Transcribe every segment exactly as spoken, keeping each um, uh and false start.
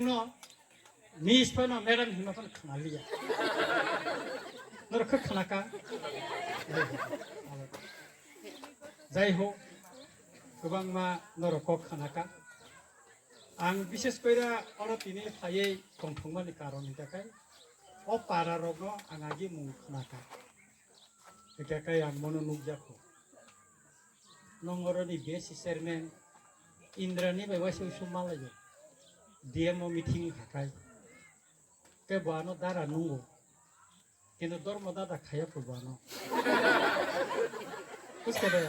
No, miss phano madam hima phano khna liya. Norok khe khna ka? Jai ho, kwbangma norok kok khna ka. Ang bishes koira oro tini phaiwi tongthokmani karon hwnkha khe o para rokno ang agi mung khna ka. Hwnkha khe ang mono nukjakho. Nong oroni B S C chairman Indrani bai waisa uisu malaio. D M o meeting hakai. Ke bo ano dara nungo. Kintu dormo dada khaya ko bo ano. Buste de.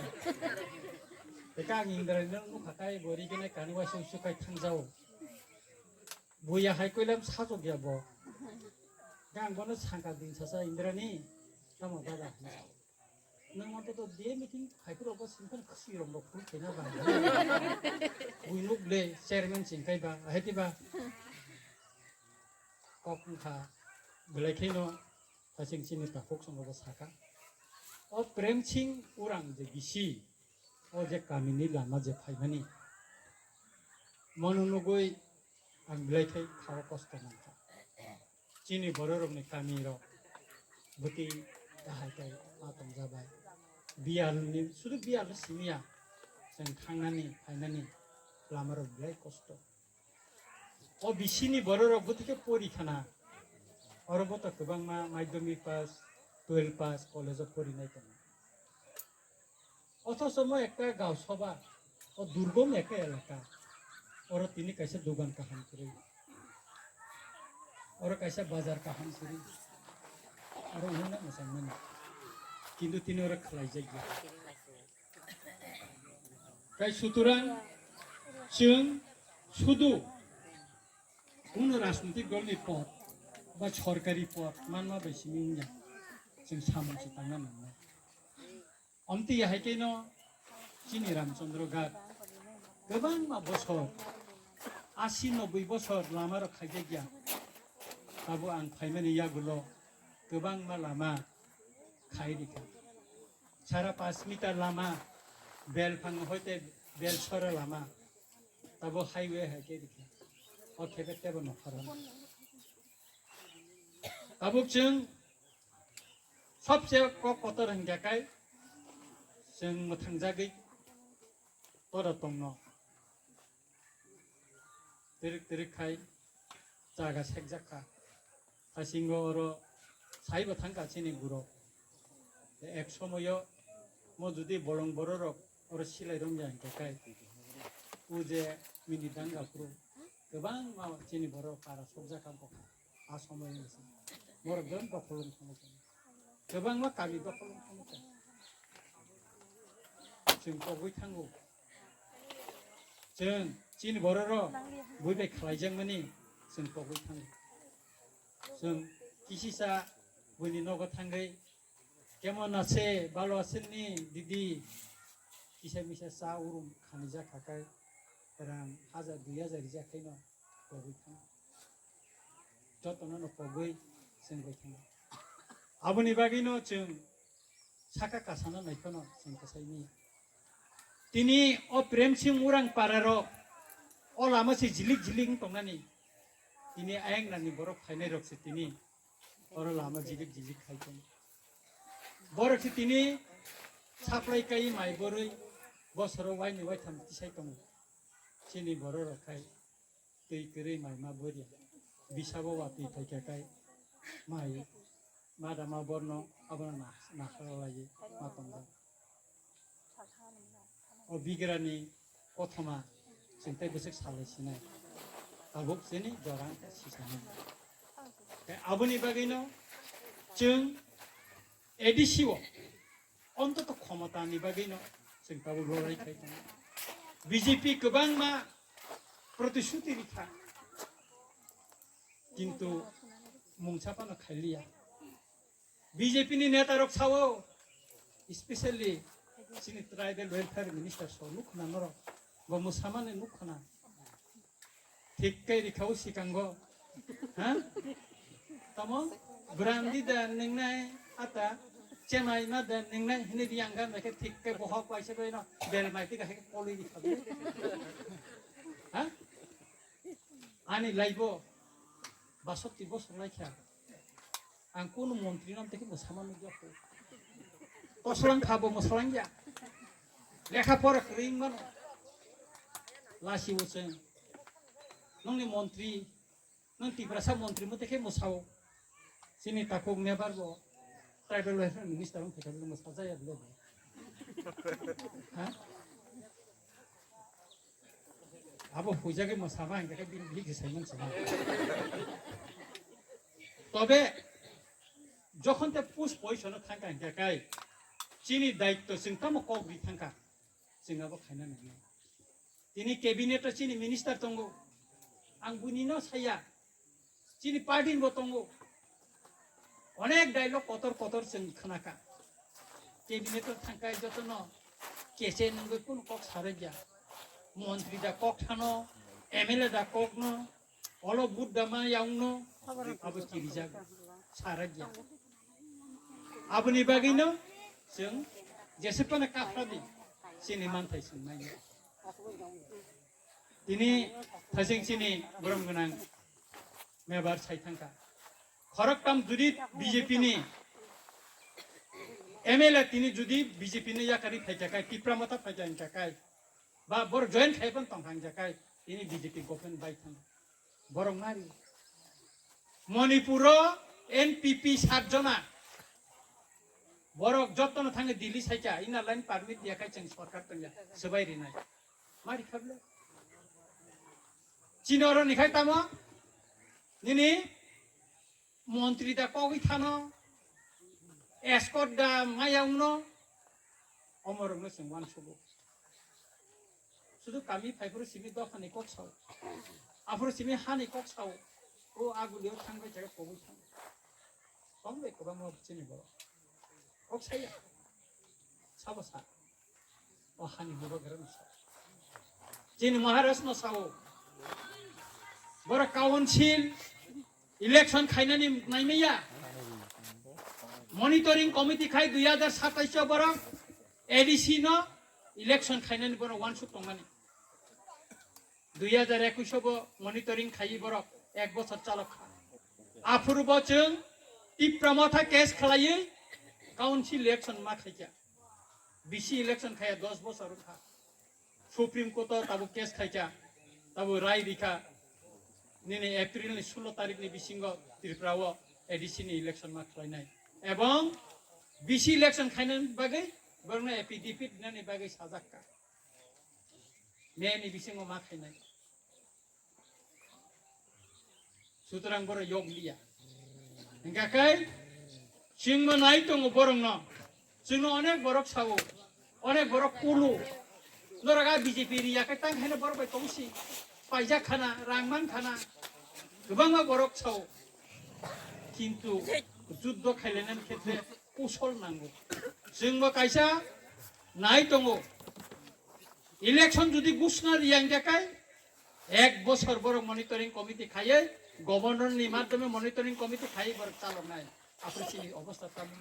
Eka ang Indrani nung hakai bo ri kene kani waisa uisu kai thangjao. Buya hai koilam sajok ya bo. Gang bono sangka din sasa Indrani. Tamo dada. Nang ma to de meeting hai pura ba simple khasi rom rok phul kena ba. Bui nuk le chairman sing kai ba, hai ti ba. Kok wngkha belai kheno hasing chini takhuk songo bo saka. O Prem Singh Urang je bisi, o je kamini lama je phaimani. Mono nugui ang belai khai khao kosto mankha. Chini bororokni kamirok bwtwi kahai kai ma tongjabai. Biyalni, sudu biyal simiya, chwng thangnani, phainani lamarok belai kosto. O bisini bororok bwtwi khe pori khana. Oro bo to kwbangma madhyamik pass, twelve pass, college-o porinai tongo. Othocho mo ekta gaon sabha, o durgom ekta elaka, oro tini kaisa dogan kaham kwrwi, oro kaisa bazar kaham kwrwi, oro hwnna mwchangmani, kintu tini oro khlaijakya. Tai sutorang chwng sudu kuno rajnitik dolni pod ba sorkari pod manma bai simi wngya, chwng samung se tangna nangnai. Omtwi hai khe no chini Ramchandra Ghat kwbangma bosor, asi noboi bosor lama rok khaijak ya. Abo ang phaimani yagulo kwbangma lama khai rikha. Sara pash meter lama, bel phang hoite bel sora lama. Tabo highway hai khe rikha. O khe tebo nokhara. Tabuk chwng sobse kok kotor hingya kai chwng mwthangjagwi tora tongno twrwk twrwk khai chaga sekjak kha. Thasingo oro saibo thangkha chini guro. Ek somoyo mo jodi bolong bororok oro silai romya hingkha kai, o je mini danga phuru kwbangma chini borok para sokjak kha bokha. A somoyo wngkha borok don dokhol wng thangwi tongo, kwbangma kami dokhol wng thangwi tongo. Chwng kogwi thango, chwng chini bororok bui bai khlaijakmani chwng kogwi thango. Chwng kisisa buini nogo thangwi, "Kemon ase, bhalo asen ni, didi?" Kisa misa cha urum khanijak kha kai, rang hajar dui hajar rijak khaino kogwi thango. Jotono no kogwi chwng bai thango. Aboni bagwino chwng saka kasana naikhwno chwng kwsai manya. Tini o Prem Singh Urang para rok o lama se jilik jilik wng tongnani. Tini ayang nani borok phainai rok se tini oro lama jilik jilik khai tongo. Borok se tini supply kai mai borwi bosoro waini waitham tisai tongo. Chini borok rok khai twi kwrwi mai ma bwrya. Bisabo watwi phaikha kai mai ma da ma borno abono na-, naharlaiwi ma tongo. O bigrani kothoma chwng tei bwswk salai sinai. Tabuk chini jora wngkha sisanai. Tei aboni bagwino chwng A D C o ontoto khomotani bagwino chwng tabuk lorai khai tongo. B J P kwbangma protishuti rikha, kintu mungsa phano khailiya. B J P ni neta rok sao, especially chini tribal welfare minister so nukhna norok, bo mwsamani nukhna. Thik kai rikha o sikango. Ha? Tamo? Brandi da ningnai ata, chemai ma da ningnai hini riang gan khe thik kai bohok waisa bai no bel mai tik hai kolwi rikha. Ha? Ani laibo basoti bosor laikha. Ang kunu montri nam teki mwsama nukya ko. Koslang khabo mwslang ya. Lekha pora kwrwi mano. Lasi ucheng. Nongni montri, nong Tiprasa montri mo teki mwsao. Sini takuk nebar bo. Tribal welfare minister wng thekha mwsajaya bile. Ha? Abo hujagwi mwsama hingkhe bini bihik se saimang sama. Tobe jokhon te push position o thangkha hingkhe kai chini daitto chwng tamo kok ri thangkha, chwng abo khaina nangnai. Tini cabinet o chini minister tongo, ang buini no saya. Chini party ni bo tongo. Onek dialogue kotor kotor chwng khnakha. Cabinet o thangkai jotono kese nungwi kunu kok sarajak. Montri da kok thano, M L A da kok no, olo vote da ma yaung no, abo kirijak sarajak. Aboni bagwi no chwng jesepana kaphra di chini manthai chwng nai. Tini thasing chini borom gwnang mebar sai thangkha. Khoroktham judi B J P ni M L A tini judi B J P ni yakari phaijakai, Tipra Motha phaijakai, ba bor join khai phan tong thangjakai, tini B J P government bai thang. Borok nari. Manipur o N P P sat jona. Borok jotono thangwi Delhi saikha, inner line permit diyakhai chwng sorkar tongya, swbai rinai. Mari khable. Chini oro ni khai tamo? Nini montri da kogwi thano, escort da maya wngno, omorokno chwng uansugo. Sudu kami phaiphuru simi dophani kok sao. Aphuru simi hani kok sao. O agulio thangbai jaga kogwi thang. Tongbai kwbangma chini borok. Kok saya. Sabo sa. O hani bubagra no sao. Chini Maharaj no sao. Borok council election khainani naimaya. Monitoring committee khai dui hajar satais o borok A D C no election khainani borok uansuk tongmani. Dui hajar ekush o bo monitoring khaiwi borok ek bochor chalok kha. Aphuru bo chwng Tipra Motha case khlaiwi council election ma khaikha. B C election khaiya dos bochor wngkha. Supreme Court o tabuk case khaikha, tabuk rai rikha. Nini April ni sulo tarik ni bisingo Tripura o A D C ni election ma khlainai. Ebong B C election khainani bagwi borokno affidavit rinani bagwi sajakka. May ni bisingo ma khainai. Sutrang borok yog liya. Hingkha kai chwngno nai tongo borokno. Chwngno onek borok sao, onek borok kulu. Norok a B J P ni yakai tang khaina borok bai tongsi. Paijak khana, rang man khana. Kwbangma borok sao. Kintu juddo khailainani khetre kusol nango. Chwngbo kaisa nai tongo. Election jodi gusna riya hingkha kai ek bochor borok monitoring committee khaiwi, governor ni madhyome monitoring committee khaiwi borok chaloknai. Aphuru chini obostha tamo.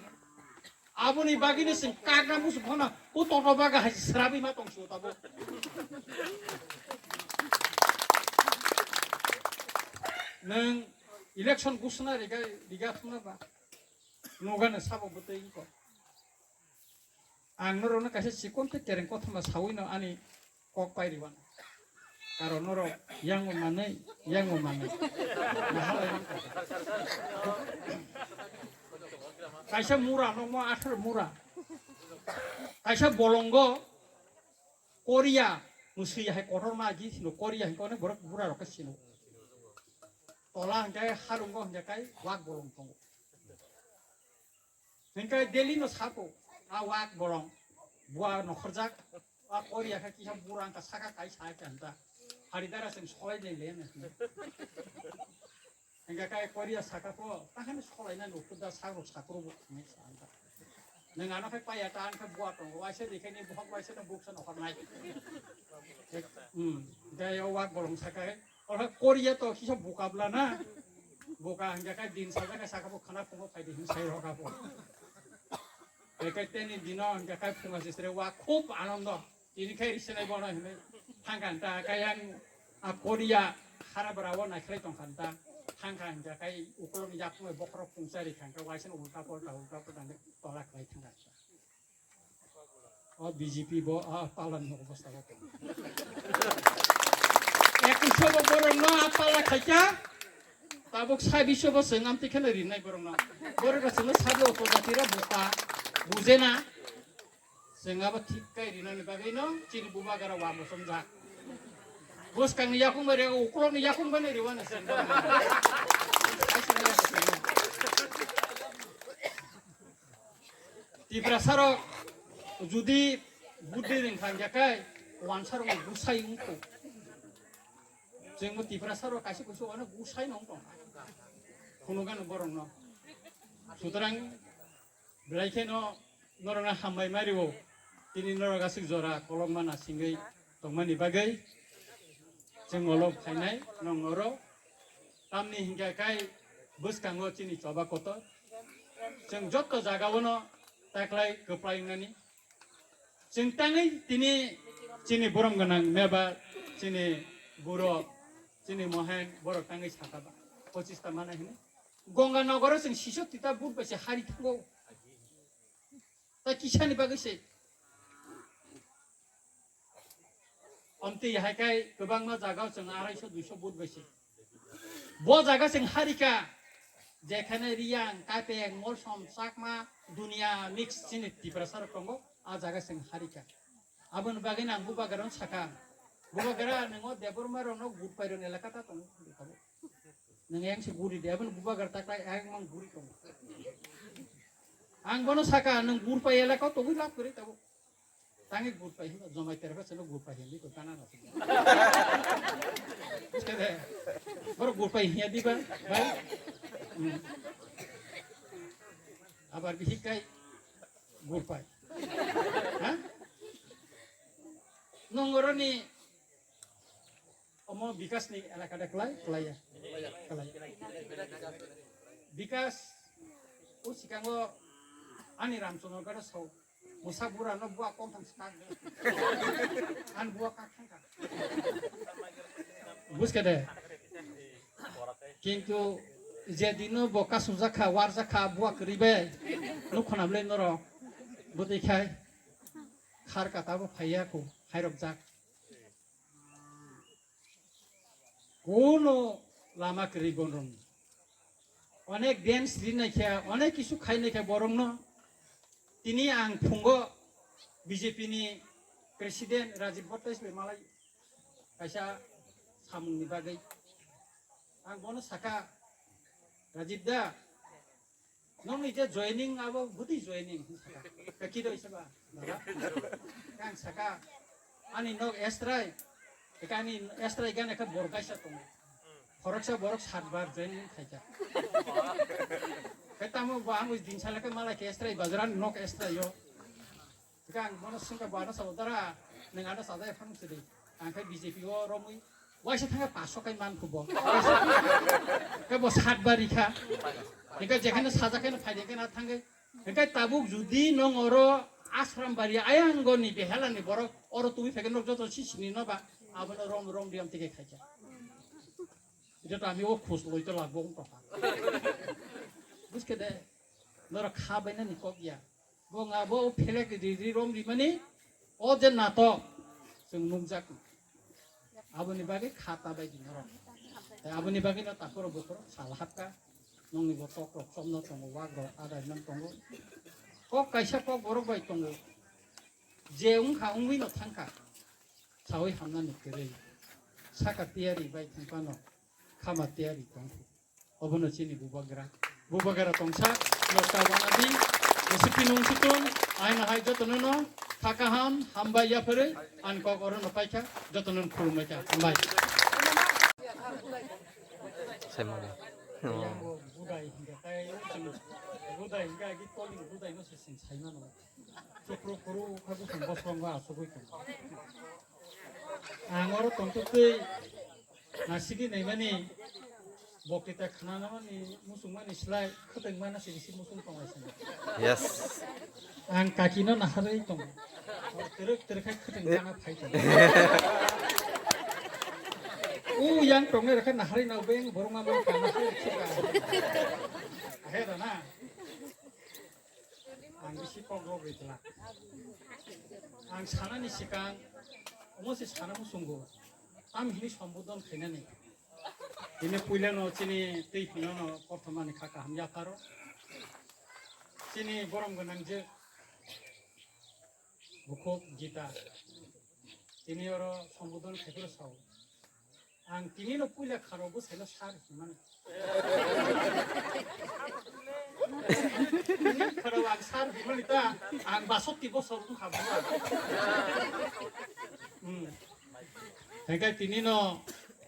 Aboni bagwino chwng kagra musu phano o toto baga hai srabi ma tongsu tabo. Nwng election gusna riga riga thumna ba nogano sabo bwtwi wngkha. Ang norokno kaisa chikon tei kereng kothoma sawi no ani kok pai rwano. Karon norok yango manwi, yango manwi. Mahalai wngkha. Kaisa mura nokmo athar mura. Kaisa bolongo Korea mwswi hai kotor ma agi sino Korea hingke onek borok bura rok sino. Tola hingke halungo hingke kai wak bolong tongo. Hingke Delhi no sako, a wak bolong, bua nokhorjak, a Korea khe kisa bura wngkha saka kai sa khe hanta. Hari dara seng solai de le na. Hingke kai Korea saka po, ta hani solai na nukhu da sak rok sakro bo thangni sa hanta. Nang ano khai paya ta an khe bua tongo, waisa de khe ni bohok waisa no buksa nokhornai. Hmm, dai o wak bolong saka. Oro Korea to kisa buka bla na. Buka hingke kai din sajak kai saka bo khana phungo phai di hin sai roga bo. Kai teni dino hingke kai phunga sisre wa khub anondo. Tini kai risinai bono hinai. Thangkan ta kai ang A Korea hara bwrao naikhlai tongkha ta, thangkha hingkha kai ukolokni yakung bai bokhorok pungchari thangkha, waisa ulta polta ulta polta hingkhe tola khlai thangkha. O B J P bo a palani obostha bo tong. Ekusho bo borokno a pala khaikha, tabuk sabiso bo chwng amtwi kheno rinai borokno. Borok rok chwngno sabi opojati rok buka bujena. Chwng abo thik kai rinani bagwi no chini bubagara wa bosongjak. Bwskangni yakung bai rega ukulokni yakung bai no riwano chwng. Tiprasa rok judi buddi ring khan jakai wansa rok gusai wngkho. Chwng bo Tiprasa rok kaisa kusu wano gusai no wngkho. Khunugano borok no. Sutrang belai kheno norokno hambai mario, tini norok aswk jora kolokma nasingwi tongmani bagwi chwng olo phainai nong oro. Tamni hinkhe kai bwskango chini choba kotor, chwng jotto jagao no taklai kwplai wngnani. Chwng tangwi tini chini borom gwnang meba, chini buro, chini mohen borok tangwi sakha ba pochista mana hini. Ganga Nogoro chwng siso tita but bai se hari thango. Ta kisani bagwi se. Omtwi hai kai kwbangma jagao chwng arai so dui so but bai se. Bo jaga chwng harika, jekhane Riyang, Kapeng, Molsom, Chakma, Dunia mix chini Tiprasa rok tongo, a jaga chwng harika. Aboni bagwi nang bubagra no saka. Bubagra nwngo Debbarma rok no Gurpai rok elaka ta tongo. Nwng yang se guri de, aboni bubagra ta kai ayang mang guri tongo. Ang bono saka, nwng Gurpai elaka togwi lab kwrwi tabuk. Tangi Gurpai hinba, jomai terba selo Gurpai hindi ko kana na. Kede, boro Gurpai hiya diba, bai? Hmm. Abar bihikai Gurpai. Ha? Nongoroni omo Bikas ni elaka de klai, klai ya. Klai. Bikas, o sikango ani Ramchandra gada sau. Musa bura no bua kong thang skang. An bua kak thang kak. Buske de. Kintu je dino bo kasujak kha, warjak kha, bua kwrwi bai. Nuk khona bwlai norok. Bwtwi khai. Khar kata bo phaiya kho, khairok jak. Kono lama kwrwi borokno. Onek dance rinai khe, onek kisu khainai khe borokno. Tini ang phungo B J P ni president Rajib Bhattacharya bai malai kaisa samungni bagwi. Ang bono saka, Rajib da, nokni je joining abo bwtwi joining hwn saka. Kaki doi seba, baba. Kang saka, ani nok estrai, eka ani estrai gana ka bor kaisa tongo. Khoroksa borok sat bar joining khaika. Kai tamo bo ang din sala ka mala ke estrai bajaran nok estrai yo. Hingke ang bono swngkha, bo ano sabo dara, nwng ano sajai phang sidi. Ang khe B J P o romwi waisa thangkhe paso kai mankhu bo. Khe bo sat bari kha. Hingke jekheno sajak kheno phaidi hingke na thangkhe. Hingke tabuk judi nwng oro Ashram bari ayangoni behelani borok oro tubui phaikhe nok joto sisini no ba abono rom rom riyam tike khaikha. Ita to ami o khus loi to lagbo wng tongkha. Buske de, norok kha bainani kok ya. Bo nga bo phelek ri ri rom ri mani o je natok chwng nukjak. Aboni bagwi kha ta bai di norok. Tei aboni bagwi no takhoro bukhoro sal hapka. Nongni bo tok rok chomno tongo, wak rok adai nang tongo. Kok kaisa kok borok bai tongo. Je wngkha wngwi no thangkha. Sawi hamnani kwrwi. Saka tiyari bai thangphano khama tiyari tongkhu. Obono chini bubagra. Bubagra tongsa, nokta wanadi, recipe nung sutun, aina hai jotono no, kha kaham, hambai yapharwi, ang kok oro no paikha, jotono no khulumbaikha, hambai. Saimano. Budai hingka kai, budai hingka agi toli budai no se sing saimano. Chukru kuru kha bwsang bosong ba asugwi tong. Ang oro tongtwtwi nasigi naimani boktwita khnanamani muchungmani slai khwtwng mana se bisi muchung tonglai sini. Yes. Ang kakino naharwi tongo. Twrwk twrwk khai khwtwng kana phai tongo. O yang tongnai rokhe naharwi no beng borok ma beng kana hai chika. Ahe da na. Ang bisi kok rok ri tla. Ang sanani sikang omo se sana musungo. Tam hini sombodon khainani. Bini puila no chini tei hino no kothomani kha kaham yapharo. Chini borom gwnang je Bukhuk Gita. Tini oro sombodon khaikhe sao. Ang tini no puila kharo bwsaino sir hinmani. Tini kharo ang sir hinmani ta, ang basoti bosor wng kha buma. Hmm. Hingke tini no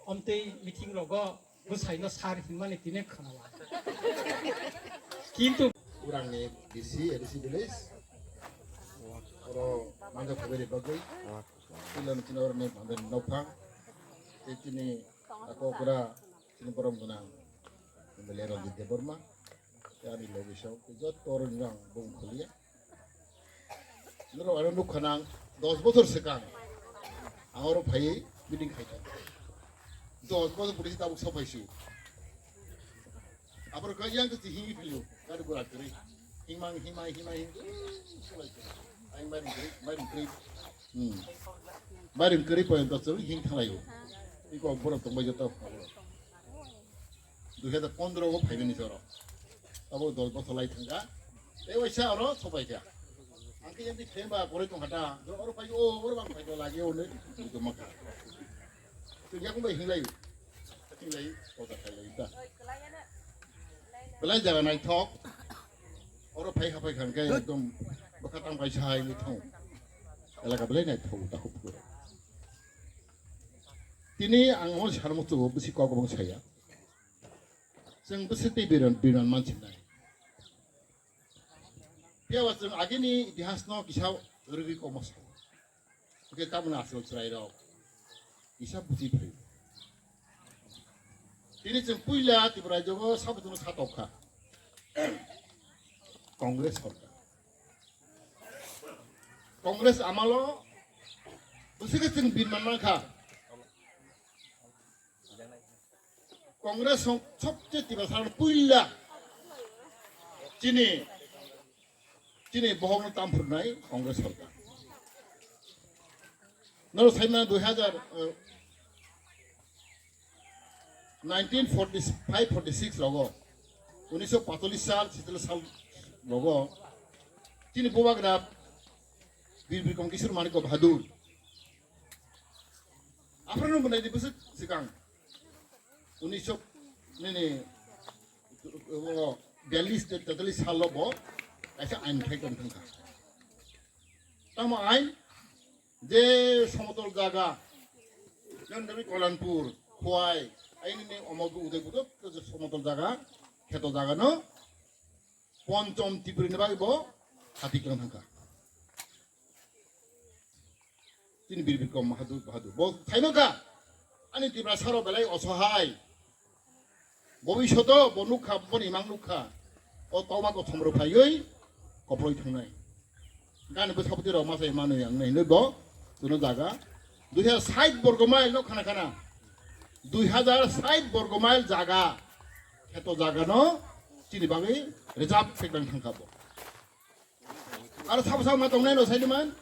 omtwi meeting rogo bwsaino sir hinmani tini khanawa. Kintu Urangni D C, A D C village. Oro manja phaibani bagwi. Puila no tini oro ni manja nokphang. Tei tini ako pura tini borom gwnang M L A Ranjit Debbarma. Tei ani logi sok tei joto oro ni ang bung khuliya. Norok ano nukha nang dos bochor swkang ang oro phaiwi meeting khai tongo. Dos bochor pore se tabuk sophai su. Aboro kha yang twi hingi philio gari gura kwrwi. Hingmang hingmai hingmai hing. Solai kwrwi. Ang mairing kwrwi, mairing kwrwi. Hmm. Mairing kwrwi poyonto chwng hing thanglaio. Iko borok tongbai joto. Dui hajar pondro o phaibani se oro. Abo dos bochor lai thangkha. Tei waisa oro sopaikha. Ang khe yang twi phemba poroi tongkha ta. Oro phai o, oro bang phai lagi o ne. Ito makha. Twi yakung bai hinglai. Hinglai, kota khailai ta. Belai jaga naithok. Oro phai haphai khan khe ekdom bwkha tang bai sai ni thang. Elaka belai naithok ta huk. Tini ang o sarmo chugo bisi kok bong saya. Chwng bwswk tei biran, biran mansinai. Phiya ba chwng agini itihasno kisa rwgwi kokma sao. Hwnkhe tamoni aswk chwrairok kisa buchi phai. Tini chwng puila Tripura rajyogo sabo chwngno satok kha. Congress sorkar. Congress amalo bwswkhe chwng birman mankha. Congress song sobche Tiprasano puila chini, chini bohokno tamphurnai Congress sorkar. Noro saimano dui hajar, eh, nineteen forty-five forty-six rogo, unisho pacholish sal, sitolish sal rogo, chini bubagra Bir Bikram Kishore Manikya Bahadur. Aphano bwnai di bwswk swkang. Unisho nini, o, biyallis te tetalis salo bo kaisa ain khai tong thangkha. Tamo ain je somotol jaga, jon dabi Kolanpur, Khowai, aini ni omo Udaipur, je somotol jaga, kheto jaga no, Ponchom Tripuri ni bagwi bo hati klang thangkha. Chini Bir Bikram Bahadur, Bahadur. Bo thaino kha. Ani Tiprasa rok belai osohai. Bobishoto bo nukha, boni mang nukha. O toma kothom rok phaiwi koploi thangnai. Gani bwsabwtwi rok masai manwi ang nai hinwi bo. Chwngno jaga. Dui hajar sait borgo mile no khana khana. Dui hajar sait borgo mile jaga. Kheto jaga no chini bagwi reserve khe klang thangkha bo. Aro sabo sabo ma tongnai no saidi man.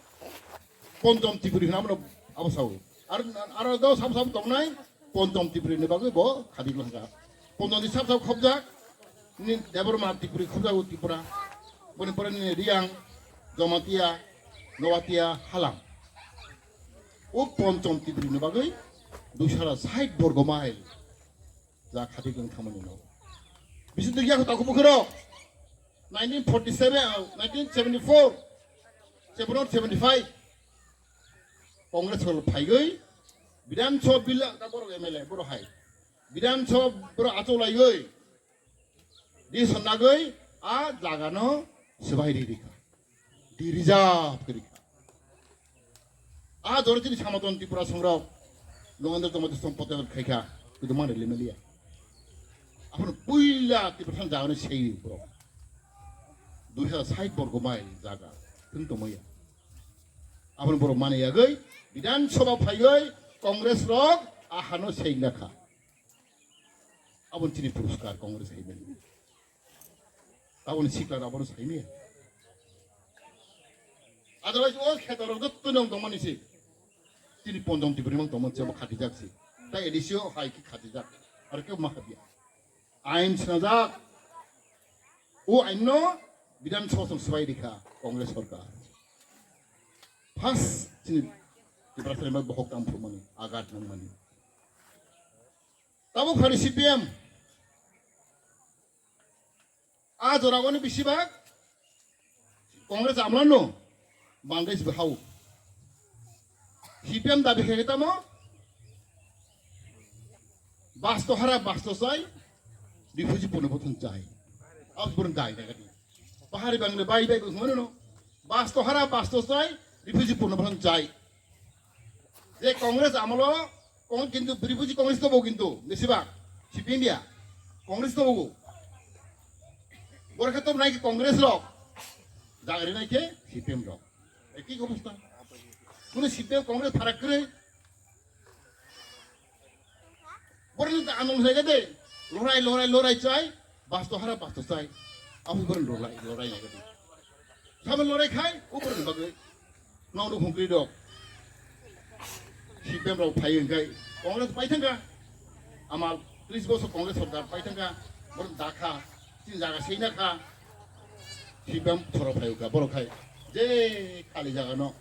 Ponchom Tripuri hwnna bono abo sao. Ar, aro do sabo sabo tongnai Ponchom Tripuri ni bagwi bo khadi hwnka. Ponchom ni sabo sabo khobjak ni Debbarma Tripuri khobjago Tripura. Boni pore ni Riyang, Jamatia, Noatia, Halam. O Ponchom Tripuri ni bagwi dui sara sait borgo mile. Ja khati kung thamani no. Bisi dui yak taku bukhiro. Nineteen forty-seven, uh, nineteen seventy-four, seventy-four, seventy-five. Congress hol phaigwi. Bidhan Sabha bill ka borok M L A, borok hai. Bidhan Sabha borok achuk laigwi. Di sonnagwi a jaga no swbai ri rikha. Di reserve khe rikha. A jora chini Samaton Tripura songrok, Logendra Jamatia song pote khaikha, kitu mangre limeliya. Aphano puila Tripura sang jagani sei bro. Dui hajar sait borgo mile jaga, thung tongmaya. Aphano borok mani yagwi, Bidhan Sabha phaiwi, Congress rok, Ahano seila kha. Abon chini puruskar Congress hai mani. Abon sikla abon sai mani. Otherwise, o kheto rok jotto nong tongmani si. Chini ponjong tibri mang tongmani si, abo khatijak si. Tai edisio hai ki khatijak. Ar ke ma khabiya. Ain snajak. O ain no Bidhan Sabha song swbai rikha Congress sorkar. First chini Tiprasa ni bohok tam phumani, agat nangmani. Tabuk phani C P M. A jora oni bisi bak Congress amla no Bangladesh bo hao. C P M dabi khe tamo basto hara basto sai refugee puno bothon chai. Abs burun dai daga di. Pahari Bangle bai bai bo no basto hara basto sai refugee puno bothon chai. Je Congress amolo Kong kintu bwrwi buji Congress tobo kintu besiba C P M ya Congress tobo. Boro khe tobo nai khe Congress rok. Jagari nai khe C P M rok. Eki obostha. Kuno C P M Congress pharak kwrwi. Boro ni ta anong hwlai de. Lorai lorai lorai chai. Basto hara basto chai. Abo boro lorai lorai nai khe. Sama lorai khai, o boro ni bagwi. Nong rok hungkri rok. C P M rok phai hwnkhe Congress pai thangkha. Ama tris bosor Congress sorkar pai thangkha. Borok dakha. Chini jaga seina kha. C P M sorok phai hwnkha. Borok khai. Je khali jaga no.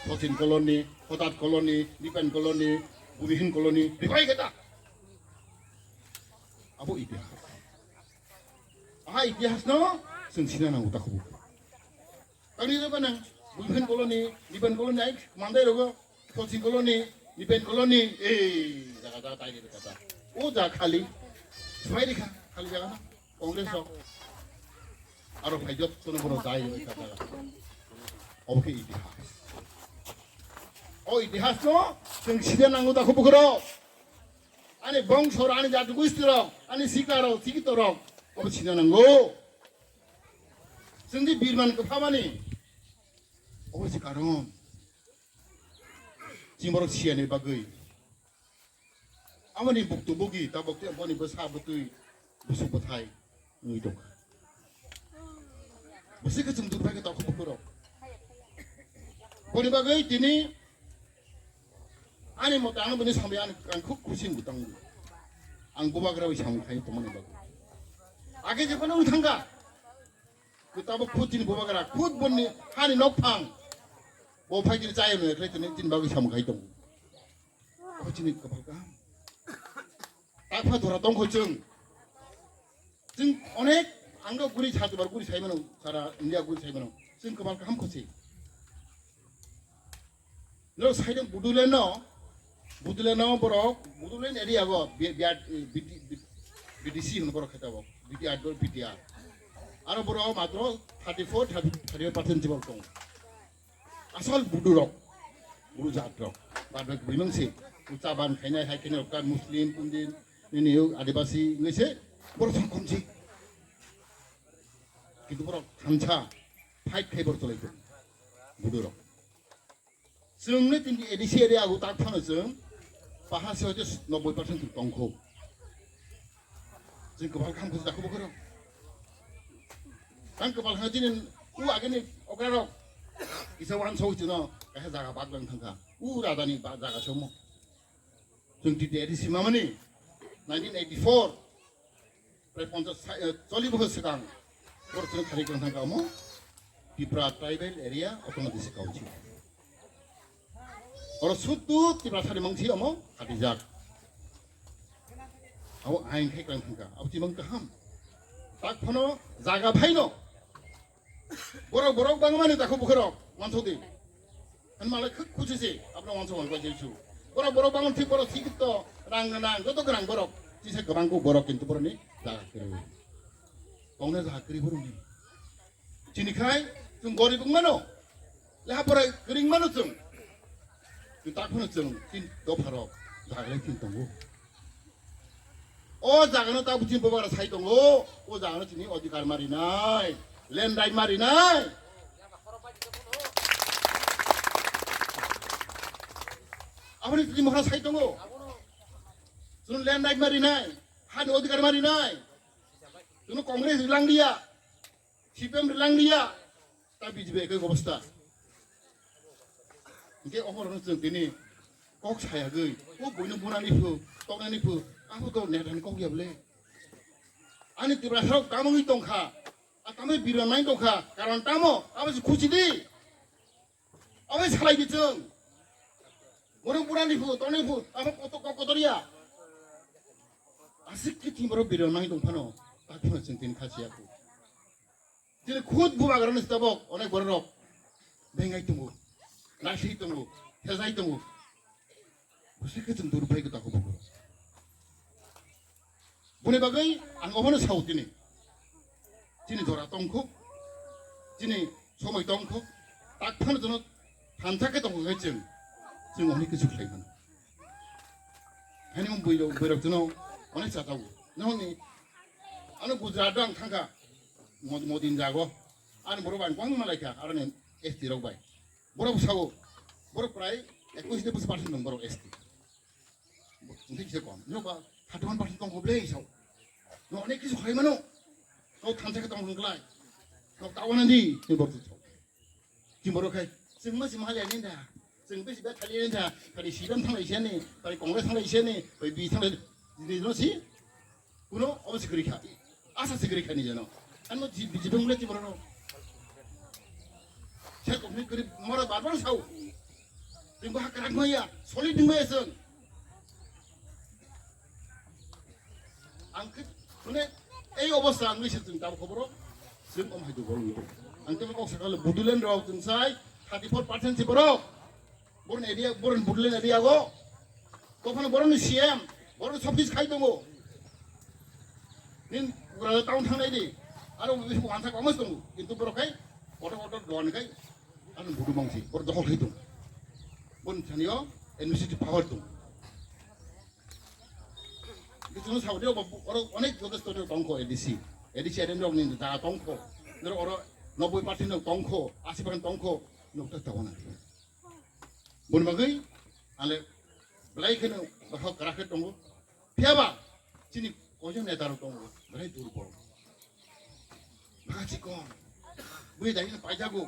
Sachin colony, Hotat colony, Nipen colony, Bumihin colony. Ribai khe ta. Abo itihas. Aha itihas no. Sing sina nangu takhubu. Tangni joba nang, Buipen colony, Nipen colony, ai, mandai rogo, Kochi colony, Nipen colony, eh, jaga jaga tai ni kata. O jaga khali, swbai rikha, khali jaga na, Congress rok. Aro phai jotto no bono dai ni kata. Obo khe itihas. O itihas no, sing sida nango da khubu khoro. Ani bongso rok, ani jati gusti rok, ani sika rok, sikito rok, obo sida nango. Chwng di birman kwphamani. Obo se karon. Chini borok siyani bagwi. Amoni buktu bugi, tabok te boni bwsa bwtwi, busuk bwthai wngwi tongkha. Bwswk khe chwng durbai khe tongkha bukurok. Boni bagwi tini ani mote ang bini samwi ang, ang khub khusi wngwi tongo. Ang bubagra bai samung khai tongmani bagwi. Age jephano wng thangkha. Kwtabo khud chini bubagra, khud boni hani nokphang. Bo phai chini chaya nung khlai tini chini bagwi samung khai tongo. Abo chini kwpal kaham. Takpha dora tongkho chwng. Chwng onek ang rok guri sa dubar guri sai mano, sara India guri sai mano. Chwng kwpal kaham kho se. Norok saidong Bodoland no, Bodoland no borok, Bodoland area go, B-, B R, B D, B D C hino borok khaita bo, B T R do B T R. Aro borok matro thirty four, thirty, thirty five percent chibok tong. Asol Bodo rok, Bodo jat rok, badbak bimang se, ucha ban khainai hai khainai rok ta Muslim, Punjin, nini Adibasi, ngese, borok song khomsi. Kintu borok thansa, fight khai borok tolai tong, Bodo rok. Chwng ni tini A D C area o tak phano chwng paha se hoite noboi percent chwng tongkho. Chwng kwbal kham khusu dakho bokhoro. Tang kwbal kham chini u agini okra rok kisa wan so chwng no kaisa jaga bak lang thangkha. U raja ni ba-, jaga somo. Chwng T T A D C mamani nineteen eighty-four, prai ponchas sa-, eh, chollish bochor swkang borok chwng khari kwrwng thangkha omo Tipra Tribal Area Autonomous Council. Oro suttu Tipra sari mangsi omo khatijak. Abo ain khai kwrwng thangkha, abo chimang kaham. Tak phano jaga phaino Borok, borok bangmani dakho bukhorok, wansok di. Ani malai khuk khusi se, abno wansok wan bai jesu. Borok, borok bangmani thik borok thik to, rang nang, joto gwnang borok. Chisa kwbang kuk borok kintu borokni jaga kwrwi. Tongnai jaga kwrwi borokni. Chini khai, chwng gorib wng mano. Leha pora kwrwi wng mano chwng. Chwng tak phano chwng, tin dopharok, jaga lai tin tongo. O jagano ta buchini bobara sai tongo, o jagano chini odhikar marinai, land right marinai. Aboni chini mohra sai tongo. Chwng land right ma rinai, hani odhikar ma rinai. Chwng Congress rilang liya, C P M rilang liya, ta B J P ekai obostha. Hingke omo rokno chwng tini kok sayagwi, o buino bunani phu, toknani phu, abo to netani kok ya bole. Ani Tiprasarok tamo wngwi tongkha, a tamo bironnai tongkha, karon tamo, abo se khusi di. Abo salai di chwng. Borok burani phu, tongni phu, abo kotor, kotor ya. Asik khe tini borok bironnai tongphano, tak phano chwng tini khasiya khu. Tini khud bubagrani tabok, onek borok bengai tongo, naisai tongo, thejai tongo. Bwswk khe chwng duru phai khe takhuk bukhuk. Boni bagwi ang obono sao tini. Chini jora tongkhuk, chini somoi tongkhuk, tak phano jono thansa khe tongkhuk hai chwng, chwng onek kisu khlai mano. Haini mung buirok, buirok jono onek chatago. Nokni ano Gujarat ang thangkha, Mod-, Modin jago. Ani borok bai ang kwbangma laikha, aroni S T rok bai. Borok sao, borok prai ekwis de percent dong borok S T. Hingke kisa kom. Nok ba thirty one percent tong kho ble sao. No onek kisu khai mano. No thansa khe tong klai. No tawana di ni borok sao. Ki borok khai. Chwng ma si ma le ni da. Chwng besi ba thali ni da. Thali sibam thanglai sini, thali Congress thanglai sini, bai bi thanglai. Ni no si. Kuno obo se kwrwi kha. Asa se kwrwi kha ni jeno. Ano ji-, B J P mole ti borok no. Sai kok ni kwrwi mora bar bar sao. Tingbo hakrak maya, solid maya song. Ang khe, mane, ei obostha ang nisi chwng tabuk khoboro, chwng om hai dubol ngi. Ang tebo kok sakalo Bodoland rok chwng sai, thirty four percent si borok. Boron area, boron Bodoland area go. Kophano boron C M, boron sob kis khai tongo. Nin pura town thangnai di. Aro wansa komas tongo. Kintu borok khai, kotor kotor don khai, ano budu mangsi, borok dokhol khai tongo. Bon thanio, administrative power tongo. Bichung saudi rok oro onek joto story tongkho A D C. A D C aren rok ni da tongkho. Nero oro noboi percent no tongkho, asi percent tongkho. Nokta tabona. Bon bagwi ale belai kheno bahok kara khe tongo. Phiaba chini koijon neta rok tongo. Belai durbol. Baka chikon. Bui dai pajago.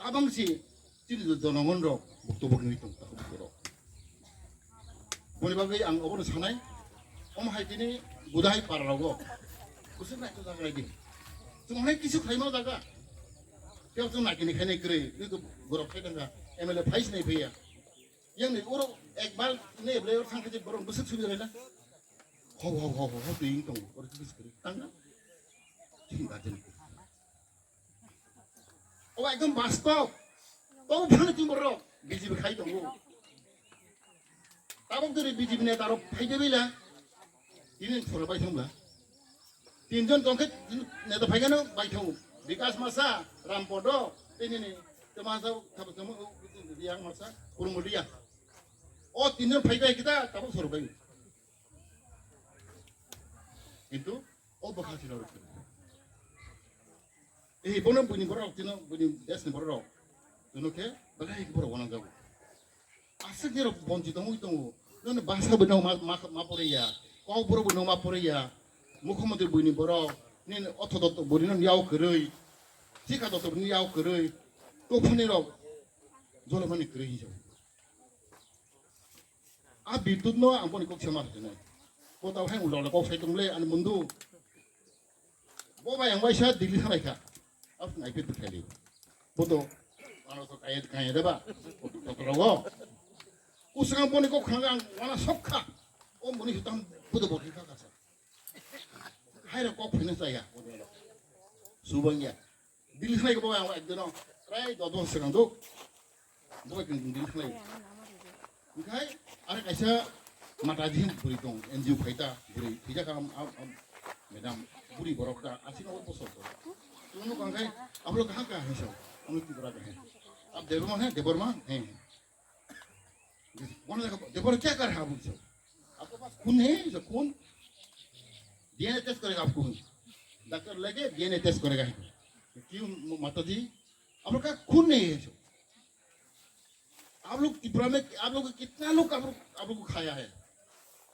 Abang si chini jonogon rok bukto bukni tong ta bukto rok. Boni bagwi ang obono sanai, om hai tini budai para rogo. Kusuk nai to jaga di. Tung hai kisu khai mau jaga. Kau tung nai kini khai nai kre, itu borok khai tangka, M L A phai sinai phaiya. Yang ni oro ekbar ne bele or thang khe borok bwswk subi rela. Ho ho ho ho ho twi tong, oro kisu kre. Tangka. Chini bajen. O ekdom bastob. Tong phano tini borok B J P khai tongo. Tabok dori B J P neta rok phai de bila. Tini thoro bai thangla. Tinjon tongkhe neta phaigano bai thango. Bikas Masa, Ram Podo, tini ni Tama sa thabo tamo yang Masa, Kurumulia. O tinjon phai bai kita tabok thoro bai. Kintu o bwkha sino rok. Eh, bono buini borok tino, buini desni borok. Tino khe belai borok wanang jago. Aswk ni rok bonchi tongwi tongo. Nini basa bo no ma, ma, ma pore ya. Kok borok bo no ma pore ya. Mukhyamantri buini borok. Nini otho dotto buini no yao kwrwi. Chika dotto buini yao kwrwi. Tophani rok. Jolomani kwrwi hinsa. A Bidyut no ang boni kok sama rwkhe nai. Bo tabo hai ulok ulok kok sai tongle ani mundu. Bo bai ang waisa Delhi thanglai kha. Abo nai pit bwthai li. Bo to ano to kaya kaya deba. Bo to to rogo. Usang boni kok khanga ang wana sok kha. O boni hitam bo to bo kha kasa. Hai rok kok phina chaya. Subang ya. Delhi thanglai kha bo ang ekdino. Prai dos bosor swkang do. Bo ekdin Delhi thanglai. Oke, are kaisa Mataji buri tong, N G O phaita buri, thijak am, am, am, madam, buri borok ta, asi no bosor to. Tunu kangkai, abro kaha ka hai sa, anu Tripura ka hai. Ab Debbarma hai, Debbarma hai. Kona jaga, Debbarma kya kar raha hai, bol sa. Aapko paas khoon hai, sa khoon? D N A test karega aapko. Doctor leke D N A test karega. Kyun, Mataji? Aapka khoon nahi hai, sa. आप लोग त्रिपुरा में, आप लोग को कितना लोग आप लोग, आप लोग को खाया है?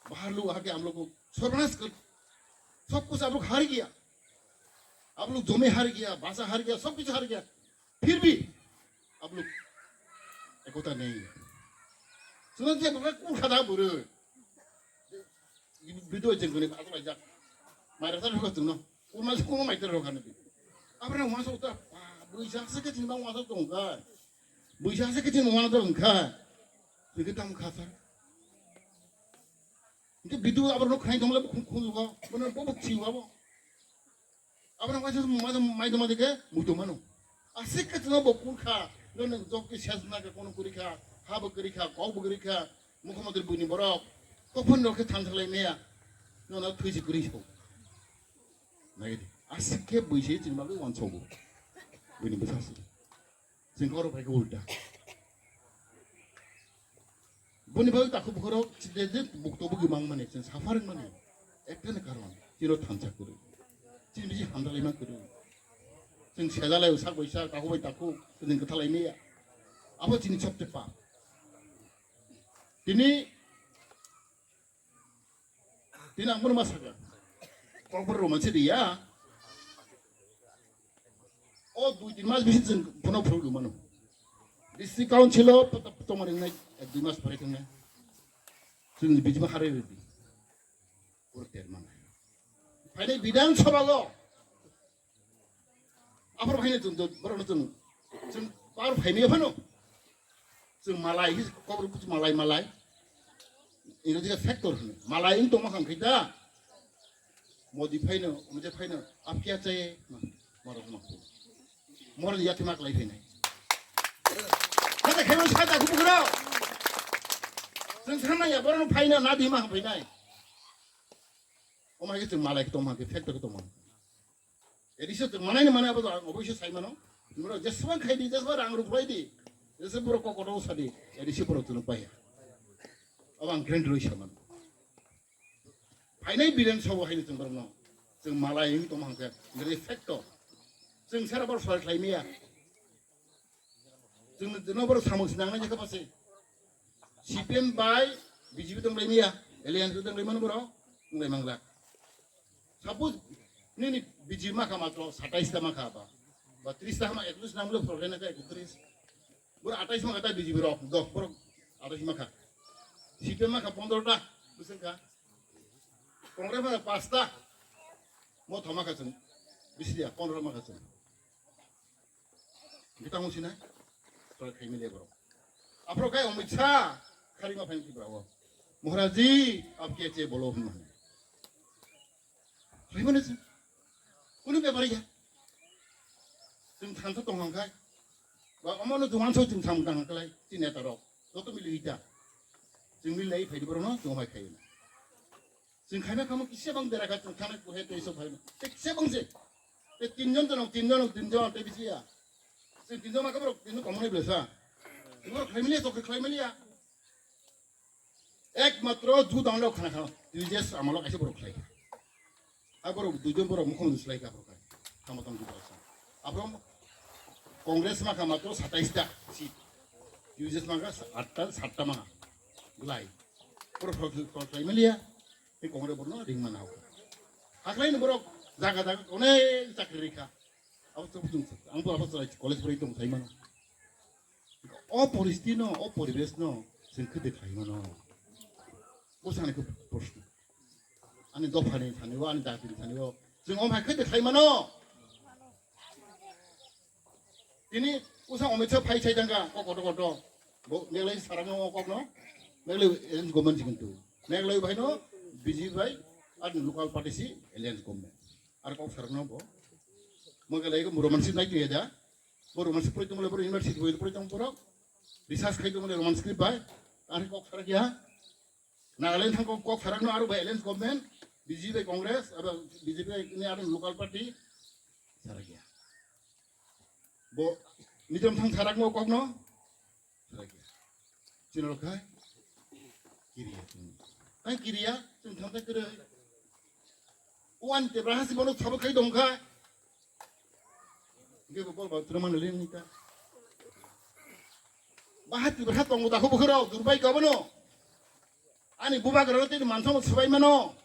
बाहर लोग आके हम लोग को सर्वनाश कर, सब कुछ आप लोग हार गया, आप लोग जमीन हार गया, भाषा हार गया, सब कुछ हार गया, फिर भी आप लोग एकता नहीं है। सुनो जे बाबा कौन खाता बोल रहे हो? Video jeng kuni apa aja. Mai rasa rasa tu no. Kuma kuma mai terus kan itu. Apa yang masuk tu? Bisa sakit sih mau masuk tu enggak. Bisa sakit sih mau masuk tu enggak. Jadi tam kasar. Itu video apa lo khain dong lah khun khun lo. Mana bobo chiwa bo. Aboni waisa mai doma dike muitu mano. Asik khe chwngno bo kurkha, no nang jok khe sesna khe kono kurikha, ha bo kurikha, kok bo kurikha, mukhyamantri buini borok, kophon rok khe thansa lai maya, no na thwi si kuri so. Nai di, asik khe buisi chwng bagwi wansogo. Buini bwsa si. Chwng oro phai khe ulta. Boni bagwi takhuk bukhurok chide je bukto bugi mangmani, chwng saphar wngmani. Ektani karon, chini thansa kwrwi. Chini bisi hamjalaima kwrwi. Chwng sejalai sak bai sak, takhuk bai takhuk, chwng kwthalai maya. Abo chini chobte pap. Tini Tini ang bono ma sakha. Kokborok rw manse riya. O dui tin mas bisi chwng bono phuruk rw mano. District council o tongmani wngnai ek dui mas pore thangna. Chwng bijima harwi rwdi. Puro ter mana. Phainai Bidhan Sabha o. Aphuru phaino chwng to, borokno chwng, chwng power phaimaya phano. Chwng malai, hi kokborok kuchu malai, malai. Ino diga factor hwno. Malai wng tongma kha khe da. Modi phaino, omo je phaino, "Aap kya chahiye?" Ma, moro ma. Moro ya thima klai phainai. Kata khelo sa da kubu khro. Chwng sana ya, borokno phaina na di ma phainai. Omo hai khe chwng malai tongma khe factor tongma. Edisio tong manai ni manai abo to ang oboisio sai mano. Noro jeswang khai di, jeswang rang ruk bai di. Jeswang borok kokoto sa di. Edisio borok tong pai ya. Abo ang grand roi sa mano. Phainai Bidhan Sabha hai ni tong borok no. Chwng malai wng tong hang khe. Ngari factor. Chwng sara bor soi khlai maya. Chwng, chwngno borok samung sinangnai jekha basi. C P M bai B J P tong lai maya, alliance tong lai mano borok, tong lai manglak. Suppose nini B J P makha matro satais ta makha ba, ba tris ta hama ekutris namlo problem na ekutris. Borok atais makha ta B J P rok, dos borok atais makha. C P M makha pondro ta, bwswng kha. Congress makha pasta, mo thoma kha chwng, bisi ya, pondro makha chwng. Kita mo sinai? Try khai mili borok. Aphro khai Amit Shah, khari ma phain kibra o. Maharaj ji, aap kya chahiye bolo hum. Khai mane se. Kunu bepar ya. Chwng thansa tong hang khai. Ba omo no juman so chwng sam tang khai. Chini neta rok. Joto mili hita. Chwng mili lai phai di borok no, chwng mai khai. Chwng khaina kamo kisa bang dera kha chwng thana kuhe tei sok khaina. Tei kisa bang se. Tei tinjon tongo, tinjon, tinjon, tei bisi ya. Chwng tinjon ma kabrok, tinjon komo ni belesa. Borok khlai mili ya, sok khlai mili ya. Ek matro ju dang lo khana khana. Tei je amalo kaisa borok khlai. A borok duijon borok mukhang slai ka borok. Tamo tamo ju borok sa. Abrom Congress ma kha matro satais ta seat. U J S ma kha atta, satta ma kha. Lai. Borok khlai mili ya. Tei Congress borno ring mana hok. Haklai ni borok jaga jaga onek chakri rikha. Abo to bujung sa. Ang bo abo sa college pori tong sai mano. O poristiti no, o poribesh no, chwng khe de khlai mano. Bo sani khe proshno. Ani dopha ni sani o, ani jati ni sani o. Chwng o hai khe de khlai mano. Tini usa Amit Shah phai sai thangkha, kok koto koto. Bo Meghalaya sarakno o kokno. Meghalaya alliance government si kintu. Meghalaya bhai no B J P bhai ar local party si alliance government. Ar kok sarakno bo. Meghalaya ko Roman script nai tuya da. Bo Roman script pori tongmole, bo university pori tong borok. Research khai tongmole Roman script bai. Ar kok sarak ya. Nagaland thang kok, kok sarakno aro bai alliance government, B J P bai Congress, aro B J P bai ni aro local party, sarak ya. Bo Mizoram thang sarakno kokno, sarak ya. Chini rok khai, kiriya. Khai kiriya, chwng thang khai kiri. Uan te bahasi bono sabo khai dong khai. Ge bo bol ba trama ne len ni ta. Bahati bahati tongo da khubu khoro, durbai ka bono. Ani bubagra tei mansa swbai mano.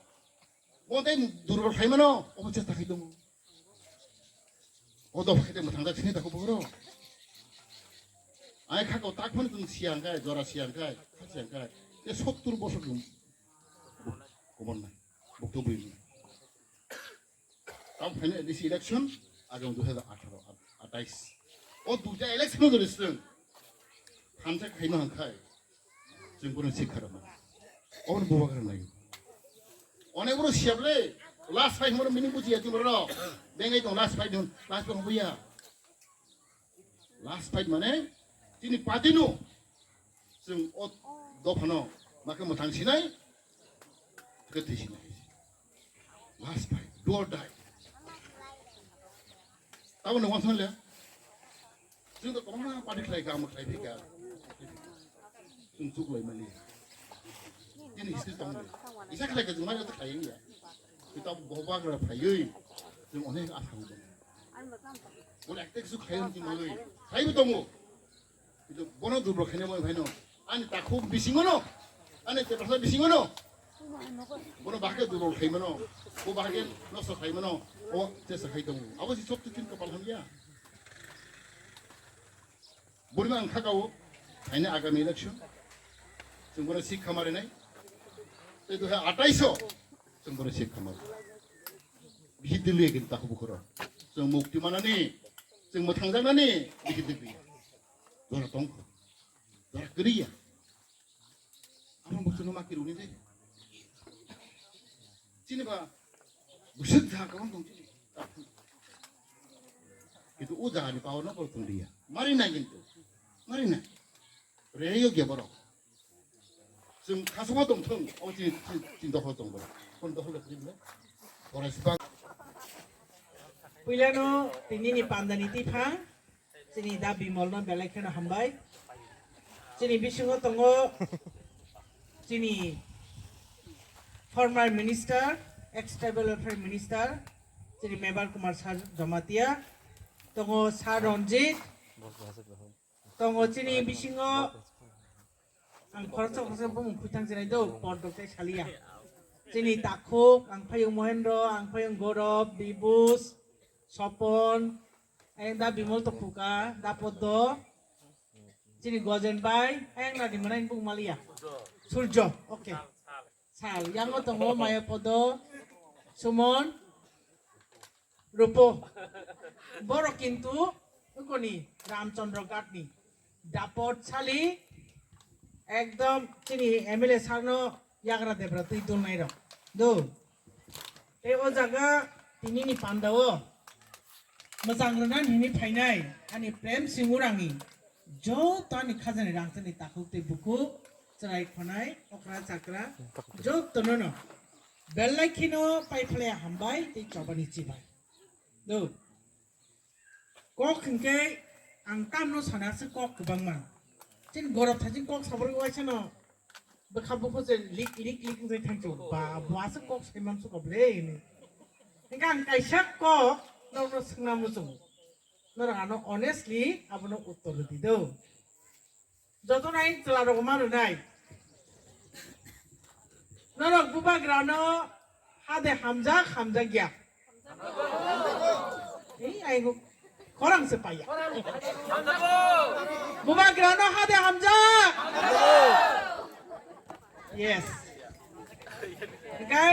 Bo tei durbol khai mano. Obo chesta khai tongo. O dopha khe mwthang jak sini tako boro. Ai khako tak phano chwng siya hwnkhe, jora siya hwnkhe, kha siya hwnkhe. Te sottur bosor chwng komor nai. Bukto bui. Tam phaina A D C election agam dui hajar atharo, atais. O duita election o dori chwng. Thansa khaima hwnkhe. Chwng bono sikha rwma. Obono bubagra nai. Onek boro siyable. Last fight hwnmano meaning bujiya chwng borok. Bengai tong last fight hwn. Last fight hwnbuya. Last fight mane chini party no. Chwng o dophano makhe mwthang sinai. Khe thwi sinai. Last fight. Do or die. Tabuk no wansong le. Chwng to kwbangma party khlai kha, amo khlai phi kha. Chwng chuk lai mani. Chini history tong le. Isa khlai kha chwng mani to khlai ya. Kita boba khlai phaiwi. Chwng onek asa hu. Bole ekta kisu khlai chwng mani. Khlai bo tongo. Kintu bono durbol khaina bo phaino. Ani takhuk bisingono. Ani teprasa bisingono. Bono bahage durbol khaimano. Bo bahage nosto khaimano. O chesta khai tongo. Abo si sotto chini kopal hamya. Boni ang khakao. Haini agami election. Chwng bono seat khama rinai. Tei dui hajar atais o. Chwng bono seat khama. Bihik dilwi gini takhuk bukhoro. Chwng mukti manani. Chwng mwthangjaknani. Bihik dilwi. Jora tongkho. Jora kwrwi ya. Amo bo chwngno ma kiruni de. Chini ba bwswk ja kwbang tong chini. Kintu o jagani power no borok tong liya. Mari nai kintu. Mari nai. Rei yo ge borok. Chwng khasoma tong thung. O chini, chini, chini dokhol tong borok. Kon dokhol le chini le. Borai sibak. Puilano tinini pandani tiphang. Chini da Bimol no belai kheno hambai. Chini bisingo tongo chini former minister, ex tribal welfare minister, chini Mebar Kumar Sir Jamatia, tongo Sir Ranjit, tongo chini bisingo ang khoroksa khoroksa bumung khuitang chinai do, por dok tei saliya. Chini takhuk, ang phayung Mohendro, ang phayung Gaurav, Bibus, Sopon, Ayang da Bimol to khuka, da Poddo. Chini Gojen bai, ayang da di manai bung maliya. Surjo, okay. Sal, yango tongo Maya Poddo, Sumon, Rupo. Borok kintu, ukoni Ramchandra Ghat ni. Dapot sali, ekdom chini M L A sir no yagra debra twi dulnai rok. Do. Tei o jaga tinini pandao mwchang rwna hini phainai ani Prem Singh Urangni joto ani khajani rangchakni takhuk tei bukhuk, chwrai khonai, okra chakra, jotono no belai kheno paiphlaiya hambai tei chobani chibai. Do. Kok hinkhe ang tamno sana se kok kwbangma. Chini gorok thajin kok sabrwi waisano bwkha bukhu je lik lik lik wngwi thangcho. Ba, bo aswk kok saiman suko ble hini. Hinkhe ang kaisa kok norokno swngna muchungo. Norok ano honestly abono uttor rwdi do. Joto nai chwla rok ma rwnai. Norok bubagra no hade hamjak hamjak ya. Ei, ai go, khorang se paya. Bubagra no hade hamjak. Yes. Oke,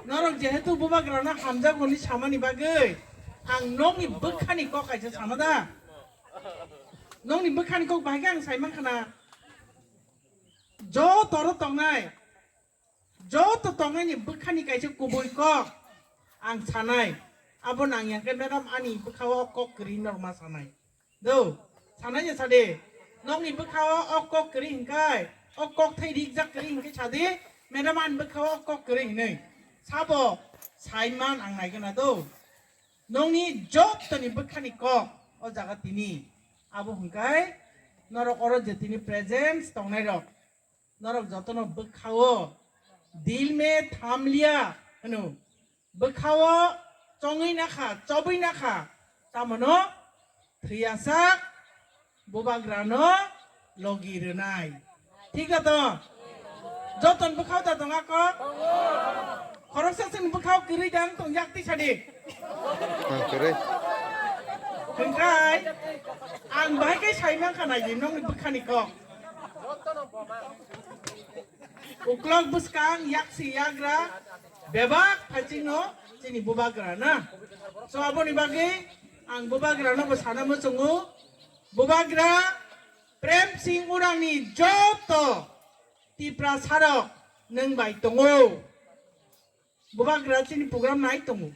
norok jehetu bubagra no hamjak hwnwi samani bagwi ang nokni bwkhani kok kaisa sana da. Nokni bwkhani kok bahai khe ang sai mankha na. Joto ro tongnai, joto tongnaini bwkhani kaisa kubui kok ang sanai. Abo nangya khe madam ani bwkhao kok kwrwi norma sanai. Do, sanai je sade. Nokni bwkhao o kok kwrwi hinkai, o kok thai rijak kwrwi hinkai sade, madam ani bwkhao o kok kwrwi hinwi. Sabo saiman ang naigana do. Nokni jotoni bwkhani kok o jaga tini. Abo hwnkai norok oro je tini presence tongnai rok. Norok jotono bwkhao dil me thamlia hwno. Bwkhao chongwi nakha, chobwi nakha. Tamono thwiyasak bubagrano logi rwnai. Thik da to? Joton bwkhao da tong ako? Khoroksa chwng bwkhao kwrwi da wng tong yak twi sadi. Ang kwrwi. Hwnkhe ang bahai khe sai mankha nai di nokni bwkhani kok. Uklok bwskang yaksi yagra bebak phaichingno chini bubagra na. So aboni bagwi ang bubagrano bo sana muchungo. Bubagra Prem Singh Urangni joto Tiprasarok nwng bai tongo. Bubagra chini program nai tongo.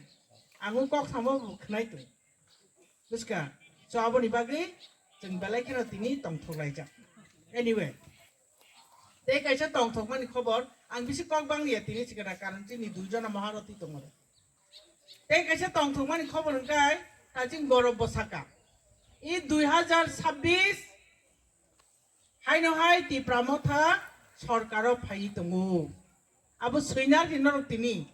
Ang o kok samo bo khwnai tongo. Buska, so aboni bagwi chwng belai kheno tini tongthok laijak. Anyway, tei kaisa tongthokmani khobor, ang bisi kok bang liya tini sikena, karon chini dui jona Maharati tongo. Tei kaisa tongthokmani khobor hwnkhe, taching borok bwsaka. I dui hajar sabbish Haino hai Tipra Motha sorkaro phaiwi tongo. Abo swinar di norok tini.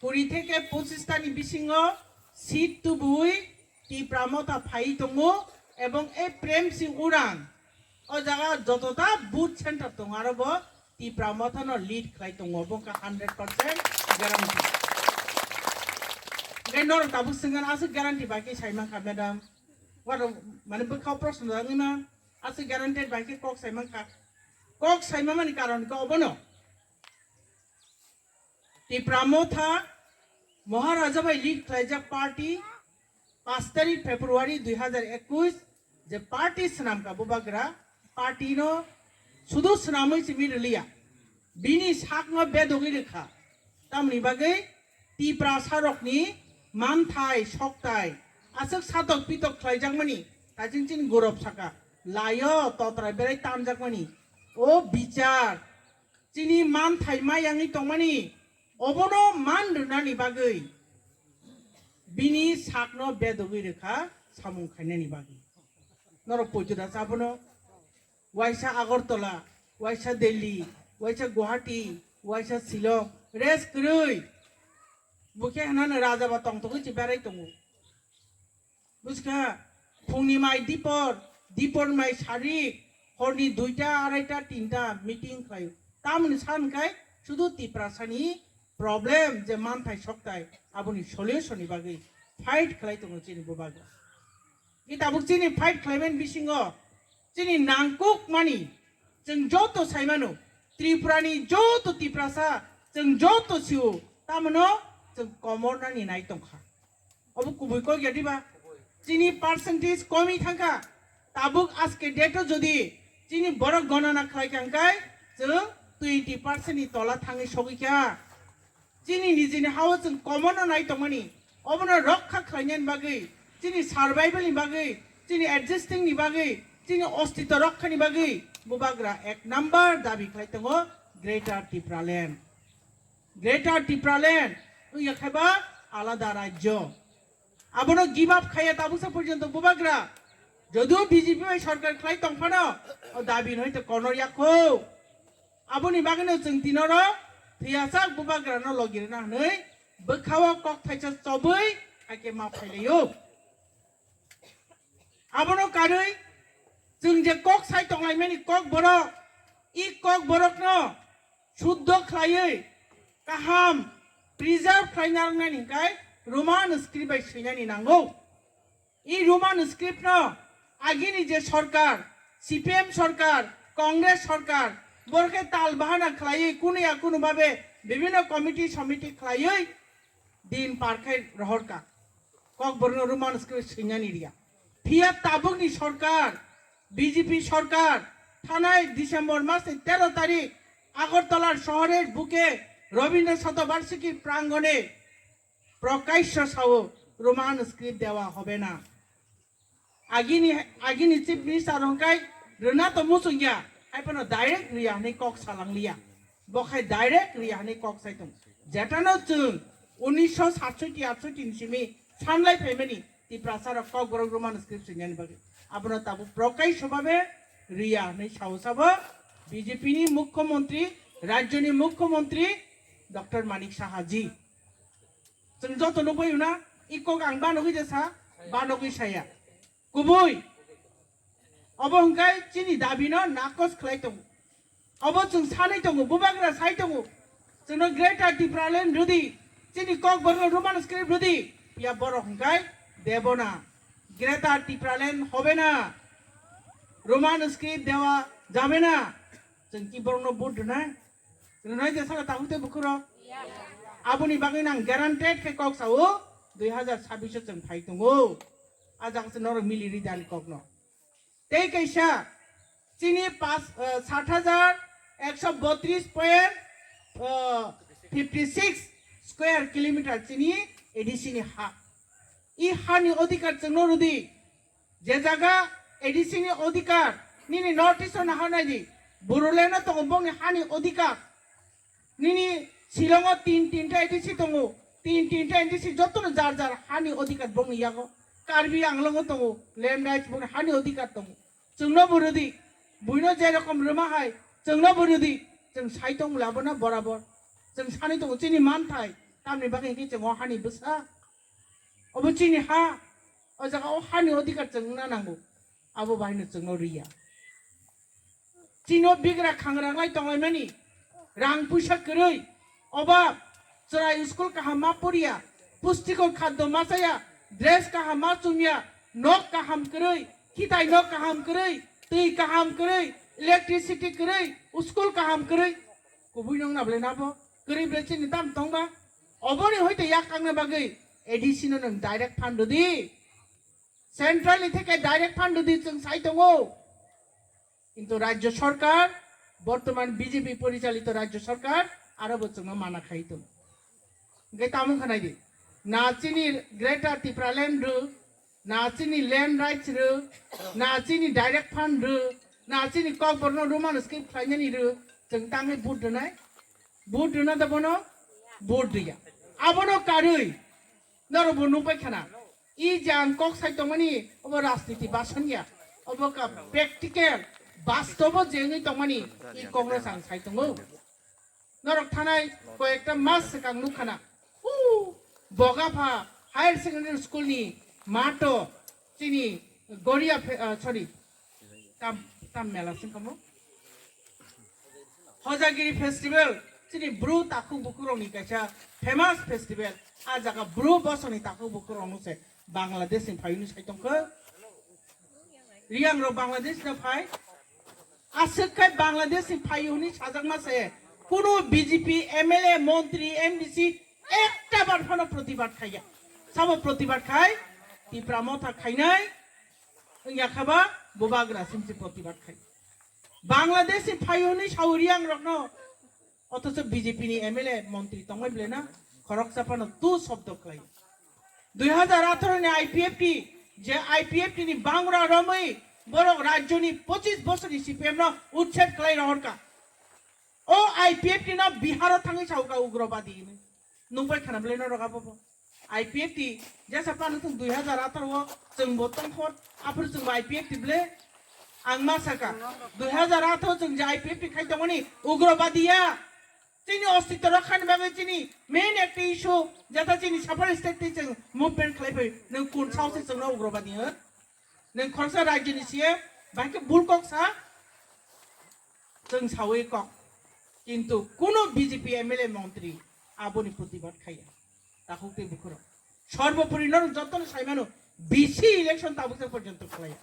Kuri theke pochis tani bisingo seat tubui Tipra Motha phaiwi tongo ebong e Prem Singh Urang o jaga jotota booth center tongo aro bo Tipra Motha no lead khlai tongo, bo wngkha hundred percent guarantee. Hwnkhe norok tabuk swngkha aswk guarantee bai khe sai mankha madam. Warok mane bwkhao proshno da wngwi ma. Aswk guaranteed bai khe kok sai mankha. Kok sai mamani karon khe obono. Tipra Motha Maharaja bai lead khlaijak party, paanch tarik February dui hajar ekush je party swnamkha bubagra, party no sudu swnamwi simi rwliya. Bini sakno bedogwi rwkha. Tamni bagwi Tiprasarokni manthai, soktai, aswk satok pitok khlaijakmani, taching chini gorop saka, laio totrai berai tanjakmani, o bichar, chini manthai mayangwi tongmani, obono man rwnani bagwi, bini sakno bedogwi rwkha samung khainani bagwi. Norok poito da chabono. Waisa Agartala, waisa Delhi, waisa Guwahati, waisa Shillong, rest kwrwi. Bukhe hanano raja ba tongtogwi se berai tongo. Buskha, phungni mai dipor, dipor mai sari, horni duita, araita, tinta meeting khlaio. Tamoni san khai sudu Tiprasani problem je manthai soktai, aboni solution ni bagwi fight khlai tongo chini bubagra. Ni tabuk chini fight khlaimani bisingo chini nangkuk mani chwng joto saimano, Tripura ni joto Tiprasa chwng joto sio, tamano chwng komor nani nai tongkha. Obo kubui kok ya diba? Chini percentage komi thangkha. Tabuk aske date o jodi chini borok gonana khlai kha hwnkhe chwng twenty percent ni tola thangwi sogwi kha. Chini nijini hao chwng komono nai tongmani, obono rokha khlainani bagwi, chini survival ni bagwi, chini existing ni bagwi, chini ostitw rokha ni bagwi bubagra ek number dabi khlai tongo Greater Tipraland. Greater Tipraland wngya khaiba alada rajyo. Abono give up khaiya tabuksa porjonto bubagra. Jodio B J P bai sorkar khlai tongphano o dabi no hwnkhe konor yakho. Aboni bagwino chwng tinoro thwiyasak bubagrano logi rwna hwnwi bwkhao kok thaisa chobwi haikhe ma phailaio. Abono karwi chwng je kok sai tonglaimani kok borok, i kok borokno suddo khlaiwi kaham preserve khlaina wngnani hwnkhe Roman script bai swinani nango. I Roman script no agini je sorkar, C P M sorkar, Congress sorkar, borok khe tal bahana khlaiwi kunu ya kunu babe bibhinno committee somiti khlaiwi din par khai rohorka. Kokborokno Roman script swinani riya. Phiya tabukni sorkar, B J P sorkar, thanai December masni tero tarik Agartala shohorer buke Rabindra Shatobarshiki prangone Prokasho sao Roman script dewa hobe na. Agini, agini chief minister hwnkhe rwna to muchungya, haiphano direct riya hwnwi kok salangliya. Bo khai direct riya hwnwi kok sai tong. Jetano chwng unisho satshoti atshoti ni simi sanlai phaimani Tiprasa rok kokborok Roman script swinani bagwi. Abono tabuk Prokasho babe riya hwnwi sao sabo B J P ni mukhyamantri, rajyoni mukhyamantri Doctor Manik Saha ji. Chwng joto nukbaio na, i kok ang banogwi je sa, banogwi saya. Kubui. Obo hwnkhe chini dabino nakos khlai tongo. Obo chwng sanwi tongo, bubagra sai tongo. Chwngno Greater Tipraland rwdi, chini Kokborokno Roman script rwdi. Phiya borok hwnkhe debona. Greater Tipraland hobe na. Roman script dewa jabe na. Chwng ki borokno vote rwnai? Rwnai de sala tabuk tei bukhurok. Aboni bagwi nang guaranteed khe kok sao, dui hazar sabbish o chwng phai tongo. A jaga se norok mili ri dali kokno. Tei kaisa chini pas, eh, sat hajar ekso botris point, eh, fifty six square kilometer chini A D C ni ha. I hani odhikar chwngno rwdi. Je jaga A D C ni odhikar, nini North East o naharnai di, Bodoland o tongo bongni hani odhikar. Nini Shillong o tin tinta A D C tongo, tin tinta A D C jotono jar jar hani odhikar bongni yago. Karbi Anglong o tongo, land rights bongni hani odhikar tongo. Chwngno bo rwdi, buino je rokom rwma hai, chwngno bo rwdi, chwng sai tong labo na borabor. Chwng sani tongo chini manthai, tamni bagwi hwnkhe chwng o hani bwsa. Obo chini ha, o jaga o hani odhikar chwng wngna nango, abo bahai no chwngno riya. Chini o bigra khangra wng lai tong lai mani, rang puisa kwrwi, obab, chwrai school kaham ma poriya, pustikor khaddo ma chaya, dress kaham ma chumya, nok kaham kwrwi, khitai nok kaham kwrwi, twi kaham kwrwi, electricity kwrwi, school kaham kwrwi, kubui nung na bwle nabo, kwrwi bwle chini tam tongba, oboni hoite yak kangna bagwi A D C no nung direct fund rwdi. Central ni theke direct fund rwdi chwng sai tongo. Kintu Rajya Sarkar, bortoman B J P porichalito Rajya Sarkar, aro bo chwngno mana khai tongo. Hwnkhe tamo khanai di, na chini Greater Tipraland rw, na chini land rights rw, na chini direct fund rw, na chini Kokborokno Roman script khlainani rw, chwng tangwi vote rwnai? Vote rwna da bono? Vote rwya. Abono karwi norok bo nukbai khana. I je ang kok sai tongmani, obo rajniti basanya. Obo ka practical, bastobo je wngwi tongmani, i Congress ang sai tongo. Norok thanai koyekta mas swkang nukha na. U, Bogapha Higher Secondary School ni mato chini Goria phe-, ah, sorry, tam, tam mela sing kamo. Hojagiri Festival, chini Bru takhuk bukurokni kaisa famous festival. A jaga Bru bosongni takhuk bukurokno se Bangladesh ni phaiwi sai tongkha. Riyang rok Bangladesh na phai. Aswk khai Bangladesh ni phai hwnwi sajakma se. Kuno B J P M L A, montri, M D C ekta bar phano protibad khaiya. Sabo protibad khai? Tipra Motha khainai. Wngya khaba bubagra simsi protibad khai. Bangladesh ni phai hwnwi sao Riyang rokno. Othocho B J P ni M L A montri tongmai bwlai na khoroksa phano tu shobdo khlai. Dui hazar atharo ni I P F T, je I P F T ni bangra romwi borok rajyoni pochis bosorni C P M no uchhed khlai rohorka. O I P F T no Biharo thangwi sauka ugrobadi hinwi. Nukbai khana bwlai norok abo bo. I P F T jesa pano thung dui hazar atharo o chwngbo tongkhor, aphuru chwngbo I P F T bwlai. Ang ma saka, dui hazar atharo chwng je I P F T khai tongmani ugrobadi ya. Chini ostitw rokha ni bagwi chini main ekta issue, jeta chini separate state tei chwng movement khlai phai, nwng kun saosi chwngno ugrobadi hwn? Nwng khoroksa rajyoni C M, bahai khe bul kok sa, chwng sawi kok. Kintu kuno B J P M L A montri aboni protibad khaiya. Takhuk tei bukhurok. Sorbopori norok jotono saimano, B C election tabuksa porjonto khlaiya.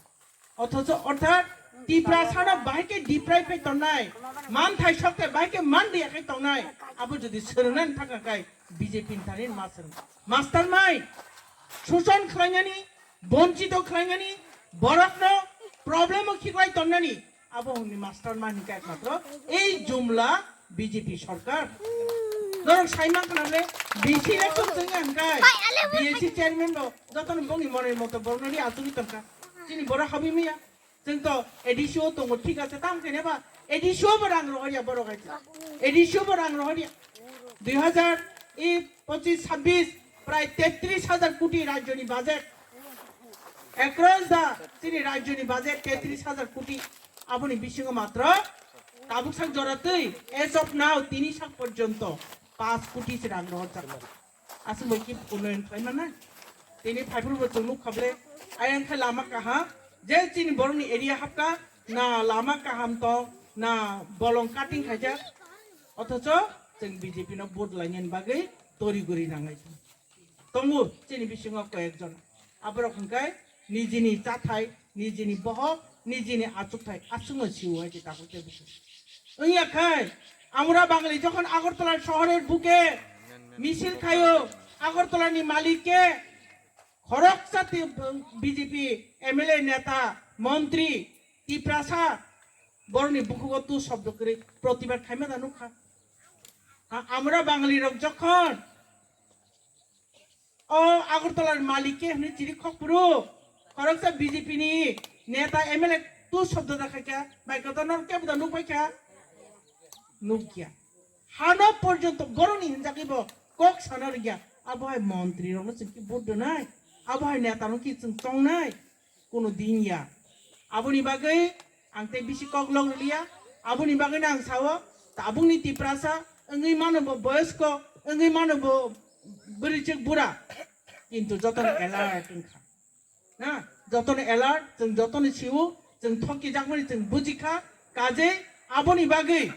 Othocho orthat Tiprasano bahai khe deprive khai tongnai, manthai sokte bahai khe manliya khai tongnai, abo jodi swrwngnani thangkha khai B J P ni thani ma swrwng. Mastermind, suson khlainani, bonchito khlainani, borokno problem o khiklai tongnani, abo hwnwi mastermind hwnkhe ekmatro ei jumla B J P sorkar. Norok saimang khna le B C election chwngya hwnkhe B A C chairman bo jotono bongni monoi moto borokno ri achugwi tongkha. Chini borok habwi maya. Chwng to A D C o tongo, thik ase, tamo khe neba A D C o bo rang rohorya borok hai. A D C o bo rang rohorya. Dui hazar pochis sabbish prai tetris hajar koti rajyoni budget. Across the chini rajyoni budget tetris hajar koti. Aboni bisingo matro tabuk sak jora twi as of now tini sak porjonto panch koti se rang rohorjak. Aswk bai ki unnoyon khlai mannai. Tini phaiphuru bo chwng nuk kha ble. Ayang khe lama kaham. Je chini borokni area hapka na lama kaham tong. na bolong cutting khaijak, othocho chwng B J P no vote lainani bagwi tori guri nangai tongo chini bisingo koyek jon. Aborok hwnkhe nijini chathai, nijini bohok, nijini achukthai aswkno sio hai khe tabuk tei bwswk. Wngya khai, আমরা বাঙালি যখন আগরতলা শহরের বুকে মিছিল খাইও, আগরতলার মালিককে খরকচা BJP MLA নেতা মন্ত্রী তিপ্রাসা বরনি বুকুগো তু শব্দ করে প্রতিবাদ খাইমা জানো খা। আমরা বাঙালি রক যখন O Agartala ni malik ke hwnwi chiri khok phuru. Khoroksa B J P ni neta M L A tu shobdo da khai kha, bai kotor no kebo da nuk pai kha. Nuk ya. Hano porjonto borok ni hinjagwi bo kok sana rwya. Abo hai montri rok no chwng ki vote donai. Abo hai neta no ki chwng chongnai. Kuno din ya. Aboni bagwi ang tei bisi kok lok rwliya. Aboni bagwi no ang sao, tabukni Tiprasa wngwi mano bo boyosko, wngwi mano bo bwrwichwk bura. Kintu jotono alert wngkha. Na, jotono alert, chwng jotono sio, chwng thokijakmani chwng bujikha. Kajei aboni bagwi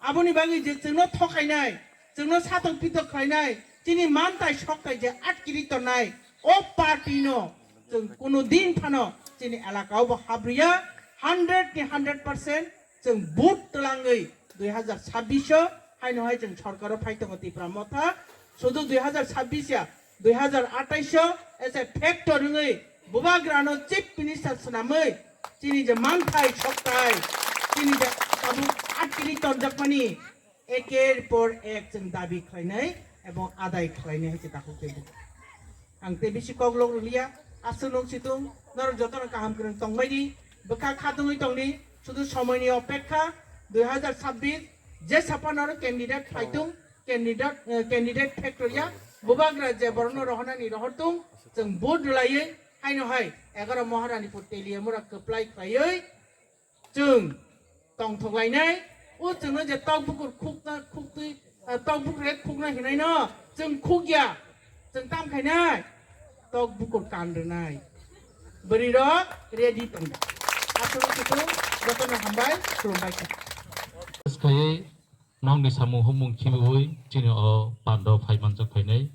Aboni bagwi je chwngno thokainai, chwngno satok pitok khlainai, chini mantai soktai je atkiri tongnai, o party no chwng kuno din phano chini elaka o bo habriya, hundred ni hundred percent chwng vote twlangwi dui hazar sabbish o haino hai chwng sorkaro phai tongo Tipra Motha, sudu dui hazar sabbish ya, dui hazar atais o ese factor wngwi bubagrano chief minister swnamwi chini je manthai soktai, chini je tabuk atkiri tonjakmani eker por ek chwng dabi khlainai ebong adai khlainai hai se takhuk tei bwkha. Ang tei bisi kok lok rwliya, aswk nung situng norok jotono kaham kwrwng tongbaidi, bwkha khatungwi tongdi, sudu somoini opekha, dui hazar sabbish je saphano oro candidate phaitung, candidate, eh, candidate factor ya, bubagra je borokno rohornani rohortung, chwng vote rwlaiwi haino hai egaroh Maharanipur Teliamura kwplai khlaiwi chwng tongthok lainai, o chwngno je tok bukur khukna, khuktwi, eh, tok bukur khukna hinai no, chwng khukya, chwng tam khainai, tok bukur kan rwnai. Bwrwi rok ready tongda. Aswk khe jotono hambai, khulumbai kha. Khaiwi nokni samung humung khibiwi chini o pando phai manjak phainai.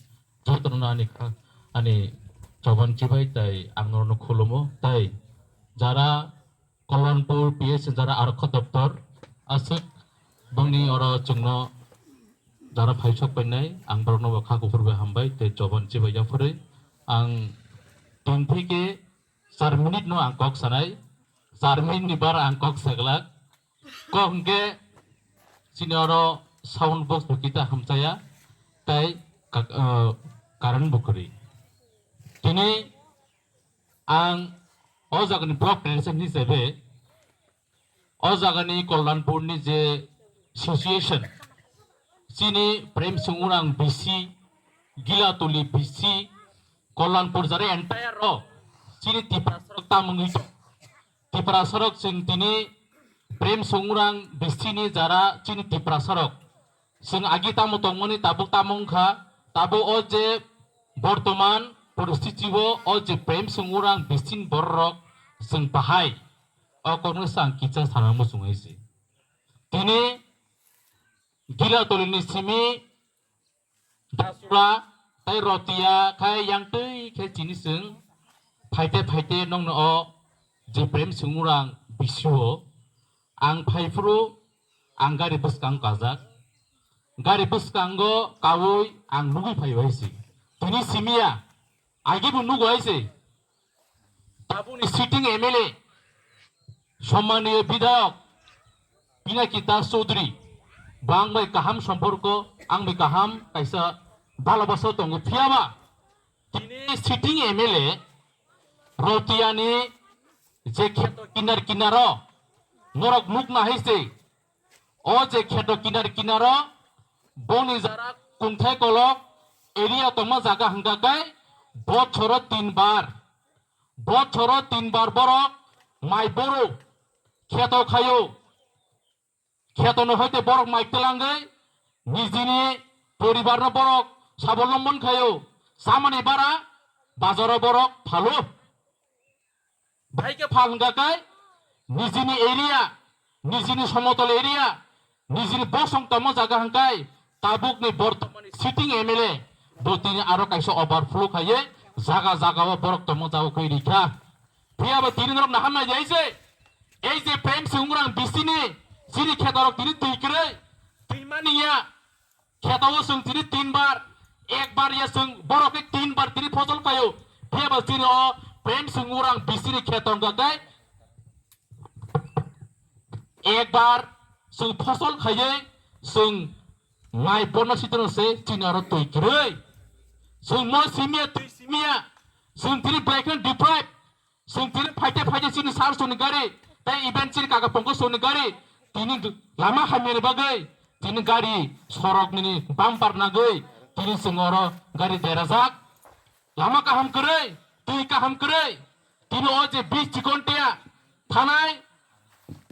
Jotono ani kha, ani choban chibai tai ang norokno khulumo. Tai jara Kalyanpur P S jara arokha doptor aswk bongni oro chwngno jara phaisok painai ang borokno bo kha kuphur bai hambai tei choban chibai yaphurwi ang tin theke char minute no ang kok sanai, char minute ni bar ang kok saglak. Kok hwnkhe chini oro sound box bo kita hamchaya tei ka-, ah, current bo kwrwi. Tini ang o jagani block president hisabe o jagani Kalyanpur ni je situation chini Prem Singh Urang B C, Gilatuli B C, Kalyanpur jare entire o chini Tiprasa rok tamungwi Tiprasa rok chwng tini Prem Singh Urang B C ni jara chini Tiprasa rok chwng agi tamo tongmani tabuk tamo wngkha, tabuk o je bortoman poristiti o, o je Prem Singh Urang B C ni borok rok chwng bahai o kokno se ang kisa sana muchung hai se. Tini Gilatuli ni simi Dasura tei Rotia khai yang twi khe chini chwng phaite phaite nongno o je Prem Singh Urang B C o ang phaiphuru ang gari bwskang kajak. Gari bwskango kaui ang nugui phai hai se. Tini simiya, agi bo nugo hai se. Tabukni sitting M L A, sommaniyo bidhayok Pinaki Das Chaudhary, bo ang bai kaham somporko, ang bai kaham kaisa bhalabasa tongo. Phiyaba tini sitting M L A Rotiani je kheto kinar kinaro norok nukna hai se. O je kheto kinar kinaro boni jara kungthai kolok area tongma jaga hwnkha khe bochoro tin bar, bochoro tin bar borok mai boro kheto khaio. Khetono hoite borok mai twlangwi nijini poribarno borok sabolomon khaio. Chamani bara bazaro borok phalo. Bahai khe phalngkha khe nijini area nijini somotol area, nijini bosong tongmo jaga hwnkhe tabukni bortomani sitting M L A bo tini aro kaisa overflow khaiwi jaga jaga o borok tongmo jaga kwi rikha. Phiya bo tini norok naham nai jai se, ei je Prem Singh Urang bisini chini khetorok tini twi kwrwi, twi mani ya, khetao chwng tini tin bar, ek bar ya chwng borok khe tin bar tini phosol khaio. Phiya bo chini o Prem Singh Urang bisini kheto wngkha khe ek bar chwng phosol khaiwi chwng mai borno sitino se chini aro twi kwrwi. Chwng mo simiya twi simiya, chwng tini black and deprive. Chwng tini phaite phaite chini sar soni gari, tei even chini kaka pongko soni gari, tini lama hamyani bagwi, tini gari sorok nini bumper nagwi, tini chwng oro gari derajak. Lama kaham kwrwi, twi kaham kwrwi, tini o je bis chikontia thanai,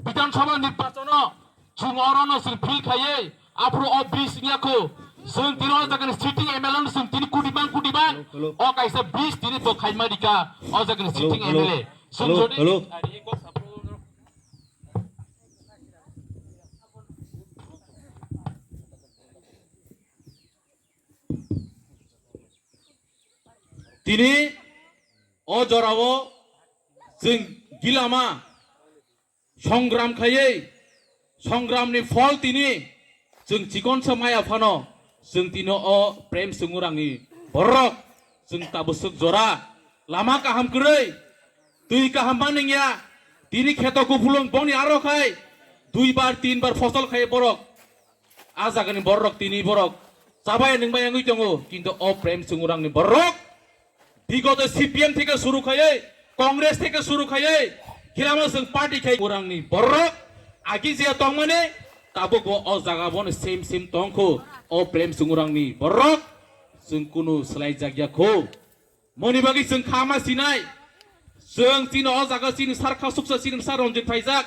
Bidhan Sabha nirbachono chwng orono chwng phil khaiwi aphuru o bis wngya kho. Chwng tini o jagani sitting M L A no chwng tini kutibang kutibang o kaisa bis tini bo khaima rikha o jagani sitting M L A. Chwng jodi tini o jorao chwng gilama songram khaiwi, songramni phol tini chwng chikonsa maya phano, chwng tini o Prem Singh Urangni borok chwng tabuk swk jora lama kaham kwrwi, twi kaham manwngya, tini kheto kuphulung boni aro khai dui bar tin bar phosol khai borok. A jagani borok tini borok chabai nungbai wngwi tongo, kintu o Prem Singh Urangni borok bigoto C P M theke suru khaiwi, Congress theke suru khaiwi, khilama chwng party khai Urangni borok agi je tongmani tabuk bo o jaga bono same same tongkho. O Prem Singh Urangni borok chwng kunu swlai jakya kho. Moni bagwi chwng khama sinai. Chwng chini o jaga chini sar khasuksa chini sar Ranjit phaijak.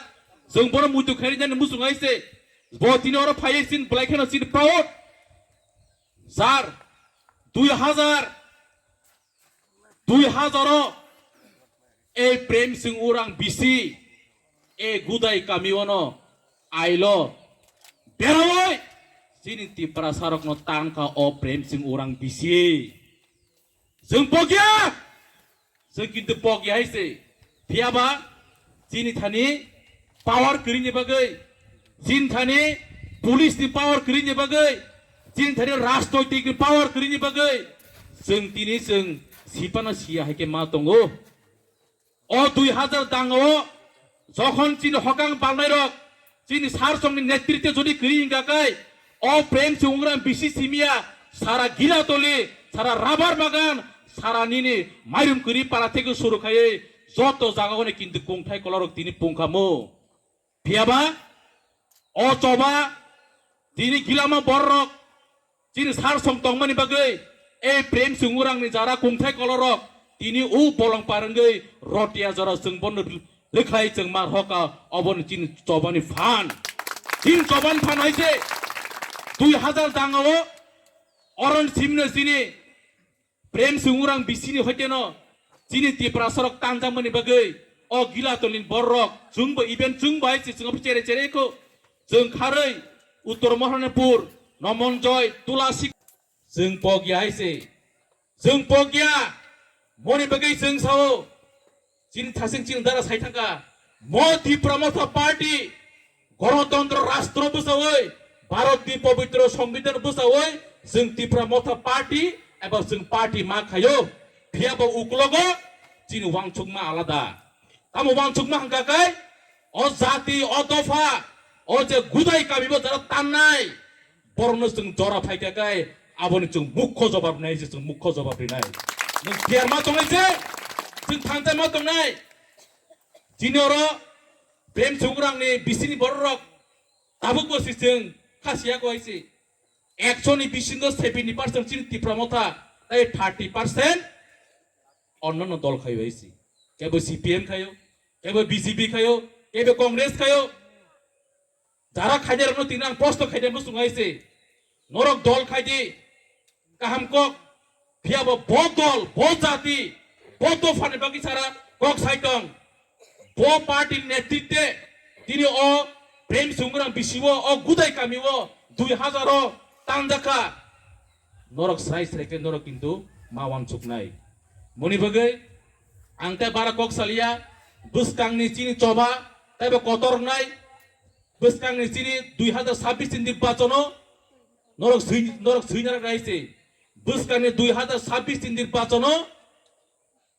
Chwng bono muitu khairi jani muchung hai se. Bo tini oro phaiwi chini belai kheno chini proud. Sar, dui hazar, dui hazar o ei Prem Singh Urang bisi e Gudai kami ono ailo berawoi chini Tiprasa rokno tangkha o Prem Singh Urang bisi. Chwng pokya, chwng kintu pokya hai se. Phiya ba chini thani power kwrwini bagwi, chini thani police ni power kwrwini bagwi, chini thani rajnoitik ni power kwrwini bagwi chwng tini chwng sipano siya hai khe ma tongo. O dui hazar dangao jokhon chini hokang balnairok chini sar songni netritwe jodi kwrwi hingka kai, o Prem Singh Urang bisi simiya sara Gilatoli, sara Rabar Bagan, sara nini Mairum kwrwi para theke suru khaiwi joto jagao ni kintu kungthai kolorok tini pungkhamu. Phiya ba o choba tini gilama borok chini sar song tongmani bagwi ei Prem Singh Urangni jara kungthai kolorok tini u bolong parwngwi rotiya jora chwng bono rwkhlai chwng mar hoka obono chini chobani phan. Chini chobani phan hai se dui hazar dangao oron simno chini Prem Singh Urang bisini hoiteno chini Tiprasa rok tanjakmani bagwi o Gilatolni borok chwngbo even chwngbo hai se chwngbo chere chere kho chwng kharwi Uttor Mohanpur, Nomonjoy, Tulasi chwng pokya hai se chwng pokya moni bagwi chwng sao. Chini thasing chini dara sai thangkha. Mo Tipra Motha Party, Gorotontro Rastro bwsawi, Bharatni Pobitro Songbidan bwsawi, chwng Tipra Motha Party eba chwng party ma khaio. Phiya bo uklogo chini wansukma alada. Tamo wansukma hangka kai, o jati, o dopha, o je gudai kamibo jara tannai, borokno chwng jora phaikha kai, aboni chwng mukho jobab rinai se, chwng mukho jobab rinai. Nwng tiyar ma tongnai se, chwng thansa ma tongnai. Chini oro Prem Singh Urangni bisini bororok tabukbo se chwng khasiya ko hai se. Ekshoni bisingo seventy percent chini Tipra Motha, tai thirty percent onnono dol khaio hai se. Kebo C P M khaio, kebo B J P khaio, kebo Congress khaio. Jara khainai rokno tini ang proshno khainai muchung hai se. Norok dol khai di, kaham kok. Phiya bo bo dol, bo jati, bo dophani bagwi sara kok sai tong. Bo party netritwe tini o Prem Sungrang bisi o, o Gudai kami o dui hazar o tanjakha. Norok srai srai khe norok kintu ma wansuknai. Moni bagwi ang tei bara kok saliya, bwskangni chini choba teibo kotor wngnai, bwskangni chini dui hazar sabbish ni nirbachono norok swi, norok swina rai se. Bwskangni dui hazar sabbish ni nirbachono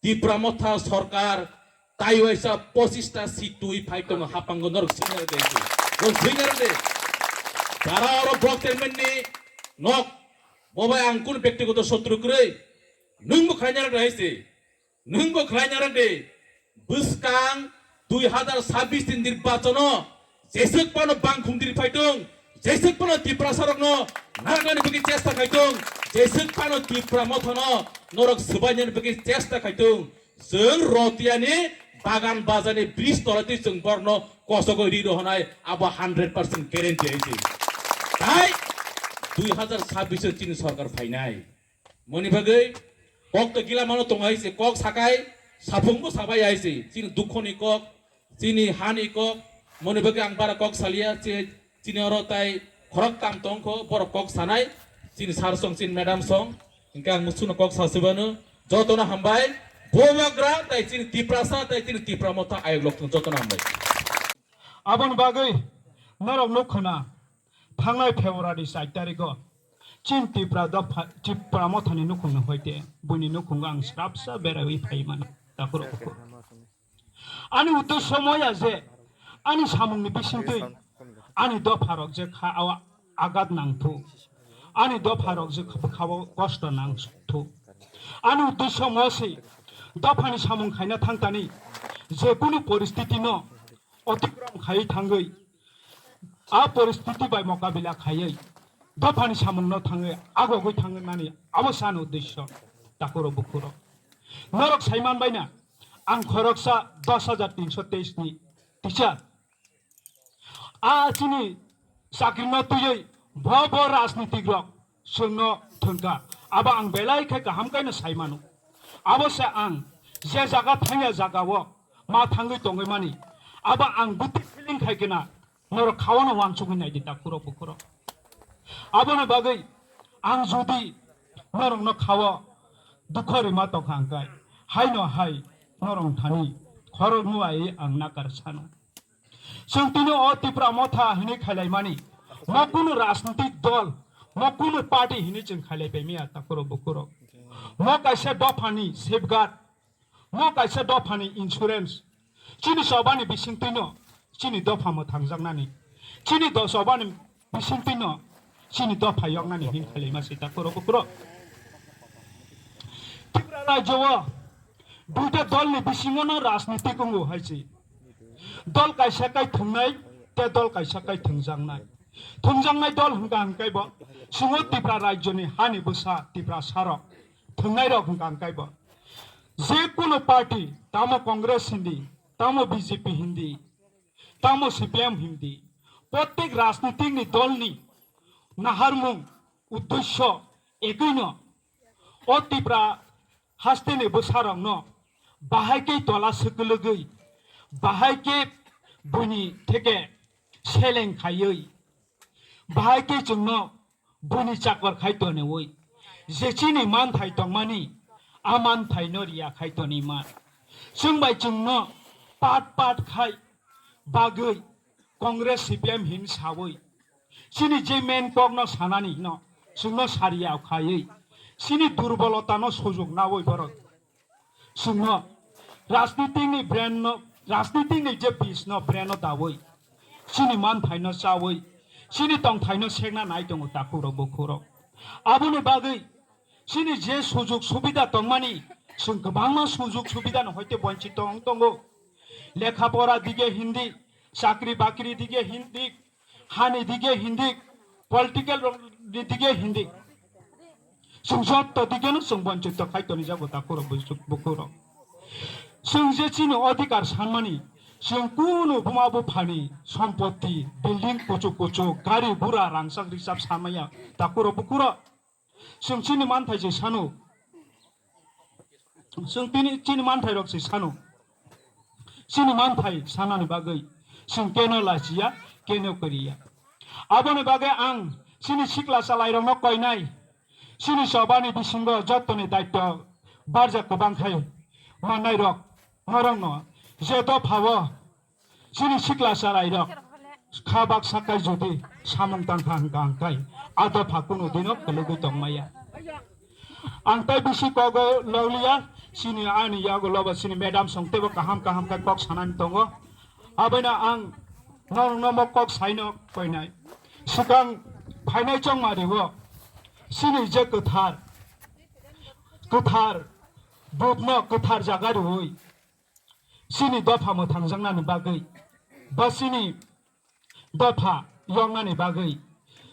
Tipra Motha sorkar taiwaisa pochista seat twi phai tongo, hapango norok swina rai se. Norok swina rai se. Jara oro block chairman ni nok, bo bai ang kun bektigoto sotru kwrwi, nwng bo khaina rai se. Nwng bo khlai narwk di, bwskang dui hazar sabbish ni nirbachono jeswk phano bangkhung diri phai tong, jeswk phano Tiprasa rokno narwknani bagwi chesta khai tong, jeswk phano Tipra Mothano norok swbainani bagwi chesta khai tong. Chwng Rotiani bagan bajani bridge tolati chwng borno kosogwi ri rohonai abo hundred percent guarantee hai se. Tai dui hazar sabbish o chini sorkar phainai. Moni bagwi kok to gila mano tong hai se, kok sakai saphung bo sabai hai se, chini dukho ni kok, chini hani kok, moni bagwi ang bara kok salia se, chini oro tai khorok tam tong kho, borok kok sanai, chini sir song, chini madam song, hingke ang musuno kok sasibano, jotono hambai, Bubagra tai chini Tiprasa tai chini Tipra Motha ayok lok tong jotono hambai. Aboni bagwi norok nuk khna, thangnai February char tarikh o chin Tipra dopha, Tipra Mothani nukhungni hoite buini nukhungo ang srapsa beraiwi phai mano, takhurok bukhuk. Ani uddesho moya je ani samungni bisingtwi ani dopharok je kha awa agat nangthu, ani dopharok je kha bwkhao kosto nangthu. Ani uddesho mo se dophani samung khaina thangtani je kunu poristiti no otikrom khaiwi thangwi, a poristiti bai mokabila khaiwi, dophani samungno thangwi, agogwi thangwi mani abo se ani uddesho, takhurok bukhurok. Norok sai manbaina, ang khoroksa dos hajar tinso teis ni teacher. A chini chakrino twiwi bo bo rajnitik rok chwngno thwngkha. Abo ang belai khe kaham khaino sai mano. Abo se ang je jaga thangya jagao ma thangwi tongwi mani. Abo ang bwtwi feeling khai khna norok khaono wansugwi naidi takhurok bukhurok. Aboni bagwi ang jodi norokno khao dukho rima tongkha hwnkhe haino hai norok thani khorok nuai ang nakar sano. Chwng tini o Tipra Motha hinwi khailaimani, mo kunu rajnitik dol, mo kunu party hinwi chwng khailaipaimaya takhurok bukhurok. Mo kaisa dophani safeguard, mo kaisa dophani insurance. Chini chobani bisingtwino chini dopha mwthangjaknani, chini do chobani bisingtwino chini dopha yoknani hinwi khailaima se takhurok bukhurok. Tripura rajyo o duita dolni bisingono rajnitik wngo hai se. Dol kaisa kai thwngnai, tei dol kaisa kai thwngjaknai. Thwngjaknai dol hwnkha hwnkhe bo chwng o Tipra rajyoni hani bwsa Tiprasarok thwngnai rok hwnkha hwnkhe bo je kunu party, tamo Congress hindi, tamo B J P hindi, tamo C P M hindi, prottek rajnitikni dolni naharmung, uddesyo ekino o Tipra hasteni bwsarokno bahai khe tola swkwlwgwi, bahai khe buini theke seleng khaiwi, bahai khe chwngno buini chakor khai toniwi, je chini manthai tongmani, a manthaino riya khai toniman. Chwng bai chwngno pat pat khai bagwi Congress C P M hin sawi, chini je main kokno sanani hino, chwngno sariya khaiwi, chini durbolotano sujuknawi borok chwngno rajnitikni brand no, rajnitikni je bis no brand no dawi, chini manthaino chawi, chini tongthaino sekna nai tongo takhurok bukhurok. Aboni bagwi chini je sujug subida tongmani, chwng kwbangma sujug subidano hoite bonchit tong tongo. Lekha pora dige hindi, chakri bakri dige hindi, hani dige hindi, political rok ni dige hindi. Chwng jotto digeno chwng bonchito khai tonijago takhurok bukhurok. Chwng je chini odhikar sanmani, chwng kunu buma buphani sompotti, building kuchuk kuchuk, gari gura rangchak rijak sanmaya takhurok bukhurok. Chwng chini manthai se sano. Chwng tini chini manthai rok se sano. Chini manthai sanani bagwi chwng keno lachiya, keno kwrwi ya. Aboni bagwi ang chini sikla chalairokno koinai, chini chobani bisingo jotoni daityo barjak kwbang khai mannairok, norokno je dophao chini sikla chalairok kha baksa kai jodi samung tangkha hwnkha hwnkhe a dopha kunu dino kwlwgwi tongmaya. Ang tai bisi kogo loliya, chini ani yago lobo chini madam song teibo kaham kaham khe kok sanani tongo. Aboino ang norokno mo kok saino koinai. Swkang phainai chongmari o chini je kwthar, kwthar budno kwthar jaga rwui chini dopha mwthangjaknani bagwi ba chini dopha yoknani bagwi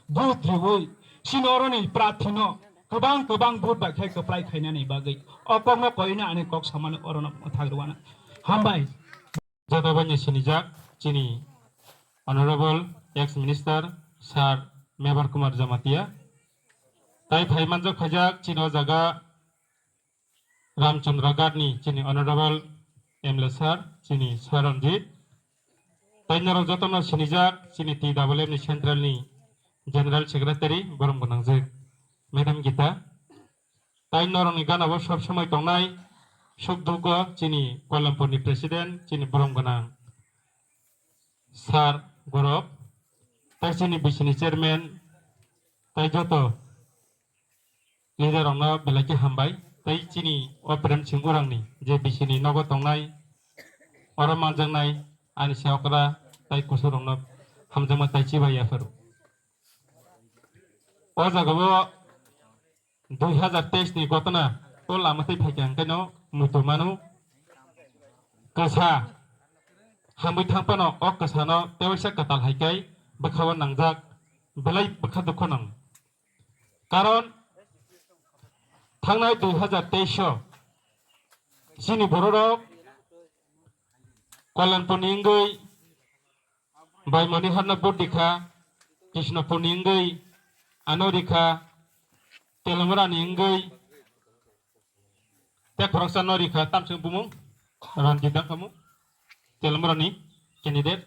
vote riui chini oroni prarthino kwbang kwbang vote bai khai kwplai khainani bagwi o kokno koina ani kok samani orono mwthang rwano. Hambai. Joto bani sinijak chini Honorable ex Minister Sir Mebar Kumar Jamatia. Tai phai manjak khaijak chini o jaga Ramchandra Ghat ni chini Honorable M L A Sir, chini Sir Ranjit. Tai norok jotono sinijak chini T W M ni Central ni General Secretary borom gwnangjak Madam Gita. Tai norokni ganabo sob somoi tongnai suk dugo chini Kolampur ni President chini borom gwnang Sir Gorop. Tai chini bisini Chairman tai joto leader rokno belai khe hambai. Tai chini o Prem Singh Urangni je bisini nogo tongnai, oro manjaknai ani se okra tai kusuk rokno hamjakma tai chibai yapharo. O jaga o dui hazar teis ni gotona o lama twi phaikha hwnkhe no muitu manu kwsa hamwi thang phano o kwsano tewaisa kwtal hai khe bwkhao nangjak belai bwkha dukho nang. Karon thangnai dui hazar teis o chini bororok Kalyanpur ni wngwi Bai Maniharno vote rikha, Krishnapur ni wngwi ano rikha, Telamura ni wngwi tei khoroksa no rikha, tamsong bumung Ranjit Dangkhamu, Telamura ni candidate.